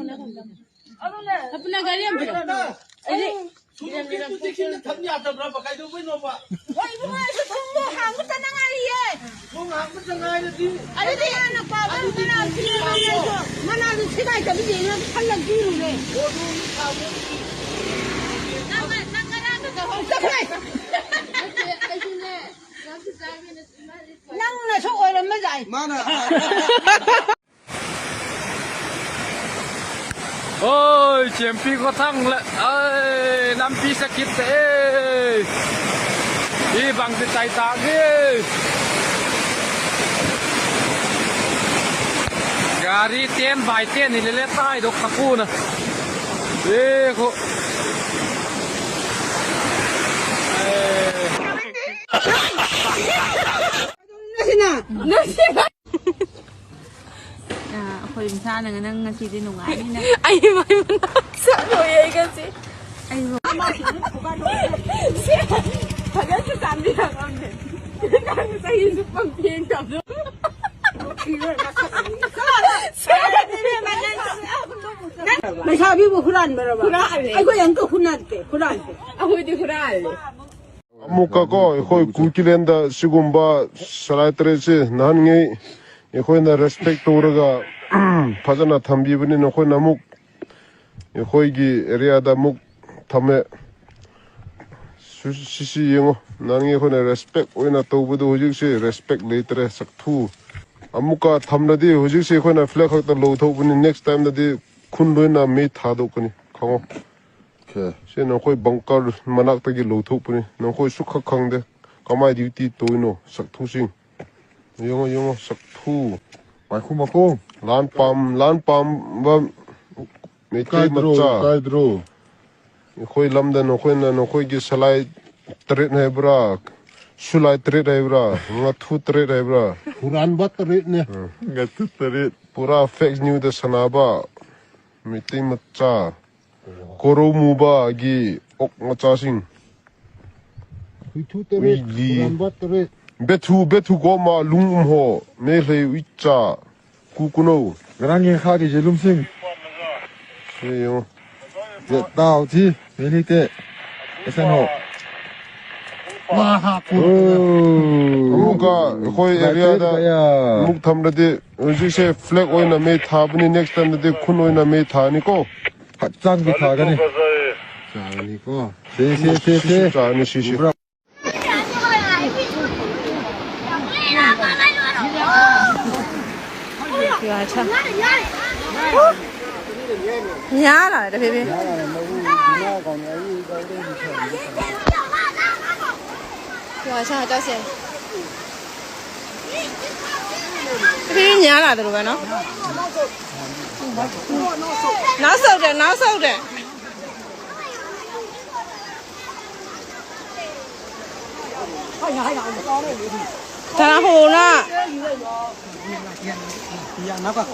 ꯑꯄꯨꯅ ꯒꯥꯔꯤ ꯑꯃ ꯄꯤꯔꯛꯑꯣ꯫ ꯑꯩ ꯁꯨꯅꯨꯒꯤ ꯄꯨꯟꯁꯤꯁꯤꯡꯗ ꯊꯝ ꯌꯥꯗꯕ꯭ꯔꯕ? ꯀꯩꯗꯧꯕꯩꯅꯣꯕ? ꯍꯣꯏ, ꯏꯕꯨꯡꯉꯣ, ꯑꯩꯁꯨ ꯊꯣꯡꯗꯣ ꯍꯥꯡꯕꯇ ꯉꯥꯏꯔꯤꯌꯦ꯫ ꯊꯣꯡ ꯍꯥꯡꯕꯇ ꯉꯥꯏꯔꯗꯤ ꯑꯗꯨꯗꯤ ꯍꯥꯟꯅ ꯀ꯭ꯋꯥ ꯑꯗꯨꯗꯤ ꯃꯅꯥ ꯄꯤꯔꯛꯑꯣ꯫ ꯃꯅꯥꯗꯨ ꯁꯦꯒꯥꯏ ꯇꯕꯤꯗꯦꯅ ꯈꯜꯂ ꯄꯤꯔꯨꯔꯦ꯫ ꯑꯣ, ꯑꯗꯨ ꯊꯥꯎ ꯅꯪ, ꯅꯪ ꯉꯔꯥꯡꯗ ꯇꯧꯍꯧ-, ꯆꯠꯈ꯭ꯔꯦ꯫ ꯅꯠꯇꯦ, ꯑꯩꯁꯨꯅꯦ, ꯆꯥꯛꯁꯨ ꯆꯥꯒꯦꯅ ꯏꯃꯥꯗꯤ ꯀ꯭ꯋꯥ ꯅꯪꯅꯁꯨ ꯑꯣꯏꯔꯝꯕ ꯌꯥꯏ꯫ ꯃꯥꯅ ꯍꯣꯏ, ꯆꯦꯝꯄꯤ ꯈꯣꯊꯥꯡ ꯂ-, ꯑꯩ, ꯂꯝꯕꯤ ꯆꯠꯈꯤꯗꯦ꯫ ꯏ ꯕꯪꯗꯤ ꯇꯥꯏ ꯇꯥꯒꯦ꯫ ꯒꯥꯔꯤ ten by ten ꯏꯂꯦꯂꯦ ꯇꯥꯏꯗꯣ ꯈꯥꯀꯨꯅ꯫ ꯑꯦ ꯈꯣ-, ꯑꯦ꯫ ꯑ, ꯑꯩꯈꯣꯏ ꯃꯁꯥꯅ ꯅꯪ ꯉꯁꯤꯗꯤ ꯅꯨꯡꯉꯥꯏꯅꯤꯅ꯫ ꯑꯩ ꯃꯩ ꯃꯅꯥꯛ ꯆꯠꯂꯣꯏ ꯑꯩ ꯉꯁꯤ꯫ ꯐꯖꯅꯁꯨ ꯆꯥꯝꯕꯤꯔꯛꯑꯝꯃꯦ꯫ ꯆꯍꯤꯁꯨ ꯄꯪꯐꯦꯡ ꯇꯧꯗꯣ꯫ ꯂꯩꯁꯥꯕꯤꯕꯨ ꯍꯨꯔꯥꯟꯕꯔꯕ? ꯍꯨꯔꯥꯜꯂꯦ꯫ ꯑꯩꯈꯣꯏ ꯑꯝꯇ ꯍꯨꯔꯥꯟꯗꯦ, ꯍꯨꯔꯥꯟꯗꯦ꯫ ꯑꯩꯈꯣꯏꯗꯤ ꯍꯨꯔꯥꯜꯂꯦ꯫ ꯑꯃꯨꯛꯀ ꯀꯣ, ꯑꯩꯈꯣꯏ ꯀꯨꯀꯤꯂꯦꯟꯗ ꯁꯤꯒꯨꯝꯕ ꯁꯂꯥꯏ ꯇꯔꯦꯠꯁꯦ ꯅꯍꯥꯟꯉꯩ ꯑꯩꯈꯣꯏꯅ ꯔꯦꯁꯄꯦꯛ ꯇꯧꯔꯒ ꯐꯖꯅ ꯊꯝꯕꯤꯕꯅꯤ꯫ ꯅꯈꯣꯏꯅ ꯑꯃꯨꯛ ꯑꯩꯈꯣꯏꯒꯤ ꯑꯦꯔꯤꯌꯥꯗ ꯑꯃꯨꯛ ꯊꯝꯃꯦ꯫ ꯁꯨ-, ꯁꯤꯁꯤ ꯌꯦꯡꯉꯣ, ꯅꯍꯥꯟꯉꯩ ꯑꯩꯈꯣꯏꯅ ꯔꯦꯁꯄꯦꯛ ꯑꯣꯏꯅ ꯇꯧꯕꯗꯣ ꯍꯧꯖꯤꯛꯁꯦ ꯔꯦꯁꯄꯦꯛ ꯂꯩꯇ꯭ꯔꯦ꯫ ꯁꯛꯊꯨ꯫ ꯑꯃꯨꯛꯀ ꯊꯝꯂꯗꯤ ꯍꯧꯖꯤꯛꯁꯦ ꯑꯩꯈꯣꯏꯅ ꯐ꯭ꯂꯦꯛ ꯈꯛꯇ ꯂꯧꯊꯣꯛꯄꯅꯤ, ꯅꯦꯛꯁ ꯇꯥꯏꯝꯗꯗꯤ ꯈꯨꯟ ꯂꯣꯏꯅ ꯃꯩ ꯊꯥꯗꯣꯛꯀꯅꯤ, ꯈꯪꯉꯣ꯫ ꯑꯣꯀꯦ꯫ ꯁꯤ ꯅꯈꯣꯏ ꯕꯪꯀꯔ ꯃꯅꯥꯛꯇꯒꯤ ꯂꯧꯊꯣꯛꯄꯅꯤ꯫ ꯅꯈꯣꯏ ꯁꯨꯈꯛ ꯈꯪꯗꯦ ꯀꯃꯥꯏ ꯗ꯭ꯌꯨꯇꯤ ꯇꯧꯔꯤꯅꯣ, ꯁꯛꯊꯨꯁꯤꯡ꯫ ꯌꯦꯡꯉꯣ, ꯌꯦꯡꯉꯣ, ꯁꯛꯊꯨ꯫ ꯃꯥꯏꯈꯨ ꯃꯈꯣꯡ꯫ ꯂꯥꯟ ꯄꯥꯝ-, ꯂꯥꯟ ꯄꯥꯝꯕ ꯃꯩꯇꯩ ꯀꯥꯏꯗ꯭ꯔꯣ, ꯃꯆꯥ꯫ ꯀꯥꯏꯗ꯭ꯔꯣ? ꯑꯩꯈꯣꯏ ꯂꯝꯗ ꯅꯈꯣꯏꯅ ꯅꯈꯣꯏꯒꯤ ꯁꯂꯥꯏ ꯇꯔꯦꯠ ꯍꯥꯏꯕ꯭ꯔꯥ, ꯁꯨꯂꯥꯏ ꯇꯔꯦꯠ ꯍꯥꯏꯕ꯭ꯔꯥ, ꯉꯥꯊꯨ ꯇꯔꯦꯠ ꯍꯥꯏꯕ꯭ꯔꯥ? ꯍꯨꯔꯥꯟꯕ ꯇꯔꯦꯠꯅꯦ꯫ ꯎꯝ꯫ ꯉꯥꯊꯨ ꯇꯔꯦꯠ꯫ ꯄꯨꯔꯥ ꯐꯦꯛ ꯅ꯭ꯌꯨꯁꯇ ꯁꯥꯟꯅꯕ ꯃꯩꯇꯩ ꯃꯆꯥ꯫ ꯀꯣꯔꯧ ꯃꯨꯕꯒꯤ ꯑꯣꯛ ꯃꯆꯥꯁꯤꯡ꯫ ꯍꯨꯏꯊꯨ ꯇꯔꯦꯠ, ꯎꯏꯂꯤ꯫ ꯍꯨꯔꯥꯟꯕ ꯇꯔꯦꯠ꯫ ꯕꯦꯊꯨ, ꯕꯦꯊꯨ ꯒꯣꯃ ꯂꯨꯡ ꯎꯝꯍꯣ, ꯃꯦꯂꯩ ꯎꯏꯆꯥ, ꯀꯨ ꯀꯨꯅꯧ꯫ ꯉꯔꯥꯡꯒꯤ ꯃꯈꯥꯒꯤ ꯌꯦꯔꯨꯝꯁꯤꯡ꯫ ꯁꯤ ꯌꯦꯡꯉꯣ꯫ ꯌꯦ, ꯇꯥꯎꯊꯤ, ꯃꯦꯂꯩꯇꯦ꯫ ꯑꯦꯁꯟ ꯍꯣ꯫ ꯋꯥ ꯍꯥ ꯀꯨ꯫ ꯑꯣ꯫ ꯑꯃꯨꯛꯀ ꯑꯩꯈꯣꯏ ꯂꯥꯏꯇ꯭ꯔꯦꯠ ꯑꯦꯔꯤꯌꯥꯗ ꯀꯌꯥ꯫ ꯑꯃꯨꯛ ꯊꯝꯂꯗꯤ ꯍꯧꯖꯤꯛꯁꯦ ꯐ꯭ꯂꯦꯛ ꯑꯣꯏꯅ ꯃꯩ ꯊꯥꯕꯅꯤ, ꯅꯦꯛꯁ ꯇꯥꯏꯝꯗꯗꯤ ꯈꯨꯟ ꯑꯣꯏꯅ ꯃꯩ ꯊꯥꯅꯤꯀꯣ꯫ ꯍꯛꯆꯥꯡꯗꯤ ꯐꯒꯅꯤ꯫ ꯆꯥꯔꯅꯤꯀꯣ꯫ ꯁꯦ, ꯁꯦ, ꯁꯦ, ꯁꯤꯁꯨ ꯁꯦ꯫ ꯆꯥꯔꯅꯤ, ꯁꯤꯁꯨ꯫ ꯎꯕ꯭ꯔꯥ? ꯌꯥꯔꯦ, ꯌꯥꯔꯦ꯫ ꯌꯥꯔꯦ, ꯕꯦꯕꯤ꯫ ꯌꯥꯔꯦ, ꯆꯠꯁꯦ꯫ ꯁꯤ ꯅꯦ ꯂꯥꯛꯇ꯭ꯔꯣ ꯀꯩꯅꯣ? ꯅꯥꯎ ꯁꯧꯗꯦ, ꯅꯥꯎ ꯁꯧꯗꯦ꯫ ꯀꯅꯥ ꯍꯣꯅ?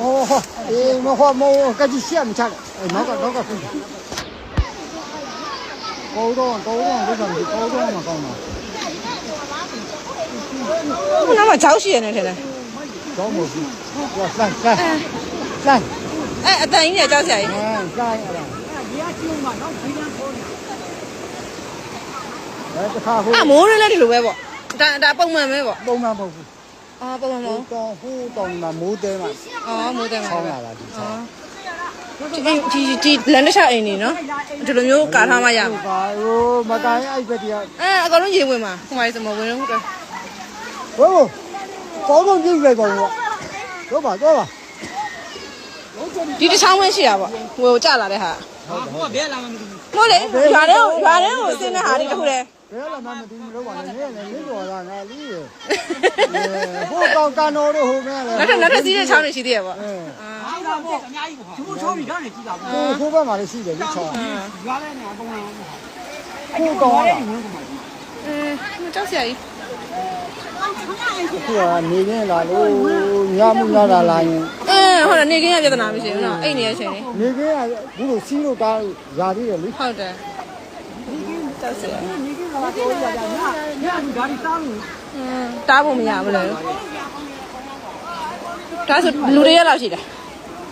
ꯑꯣ ꯍꯣ꯫ ꯑꯦ ꯃꯈꯣ ꯃꯣ ꯀꯗꯤ ꯁꯤ ꯌꯥꯝ ꯆꯥꯔꯦ꯫ ꯑꯦ ꯅꯣꯀ ꯅꯣꯀ꯫ ကောင်းတော့ကောင်းတော့ဒုက္ခမရှိကောင်းတော့မှကောင်းတာခုနကကြောက်ရှိရနေတယ်ကြောက်မို့ဘူးဟိုလှိုင်းလှိုင်းလှိုင်းအဲအတန်ကြီးနဲ့ကြောက်စရာကြီးအဲလှိုင်းအဲ့ဒါအဲတခါဟိုအမိုးရလည်းဒီလိုပဲပေါ့ဒါဒါပုံမှန်ပဲပေါ့ပုံမှန်မဟုတ်ဘူးအာပုံမှန်မဟုတ်တော့ဟိုတောင်မှာမိုးတဲမှာအော်မိုးတဲမှာဆောင်းလာတာဒီဆောင်းဒီဒီဒီလမ်းတစ်လျှောက်အိမ်နေနော်ဒီလိုမျိုးကာထားမှရမှာပါဟိုမကန်အဲ့ဘက်တည်းအဲအကောင်လုံးရေဝင်မှာဟိုမှာစမဝင်တော့ဟုတ်တယ်ဟိုကောင်းတော့ပြုတ်လိုက်ပါဦးတော့ပါတော့ပါဒီတစ်ချောင်းပဲရှိတာပေါ့ဟိုကြလာတဲ့ဟာဟုတ်တယ်ဟုတ်တယ်ဟုတ်လေရွာထဲကိုရွာထဲကိုစင်းတဲ့ဟာဒီတစ်ခုတည်းဘယ်လာမှမသိဘူးလို့ပါနဲ့နည်းနည်းလေးတော့လာငါလေးရယ်ဟိုကောင်ကနော်တို့ဟိုမဲလေနောက်ထပ်နောက်ထပ်စီးတဲ့ချောင်းတွေရှိသေးရပေါ့အဲအားလာပေါ့အများကြီးပေါ့သူချိုးပြီးတော့နေကြည့်တာပေါ့ဟိုဟိုဘက်မှာလည်းရှိတယ်လေချောင်းရွာလဲနေအကုန်လုံးဟိုကောင်ကအဲမကြောက်စရာကြီးအခုကနေနေလာလို့ညမူလာတာလာရင်အဲဟုတ်တယ်နေကင်းရပြဿနာမရှိဘူးနော်အိမ်နေရချိန်နေနေကင်းကဘူးလို့စီးလို့တားရာသေးတယ်လေဟုတ်တယ်ကြောက်စရာတားဖို့မရဘူးလေဒါဆိုလူတရက်လောက်ရှိတယ်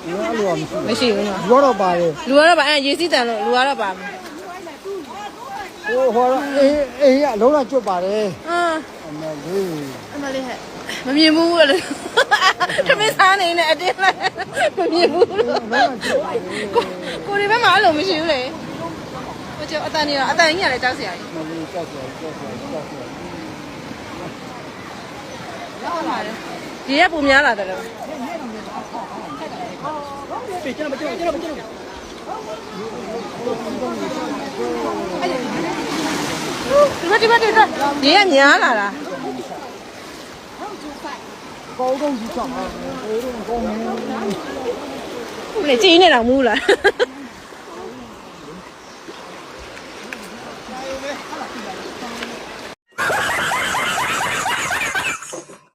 အဲ့လိုမရှိဘူးမရှိဘူးနော်လူကတော့ပါတယ်လူကတော့ပါအဲရေစီးတန်လို့လူကတော့ပါဟိုဟိုအေးအေးအလုံးလိုက်ကြွပါတယ်အာအမလေးအမလေးဟဲ့မမြင်ဘူးလေသမင်းစားနေနဲ့အတင်းလိုက်မမြင်ဘူးလို့ကိုကိုရီဘက်မှာအဲ့လိုမရှိဘူးလေဟိုကျအတန်နေတော့အတန်ကြီးရတယ်ကြောက်စရာကြီးမလေးကြောက်စရာကြီးကြောက်စရာကြီးကြောက်စရာကြီးရေကပူများလာတယ်လို့ဒီဘက်ဒီဘက်ဒီဘက်ရေကများလာတာကောင်းတော့ယူချမှာကောင်းတော့ကောင်းနေလေကြည့်နေတော့မူးလာ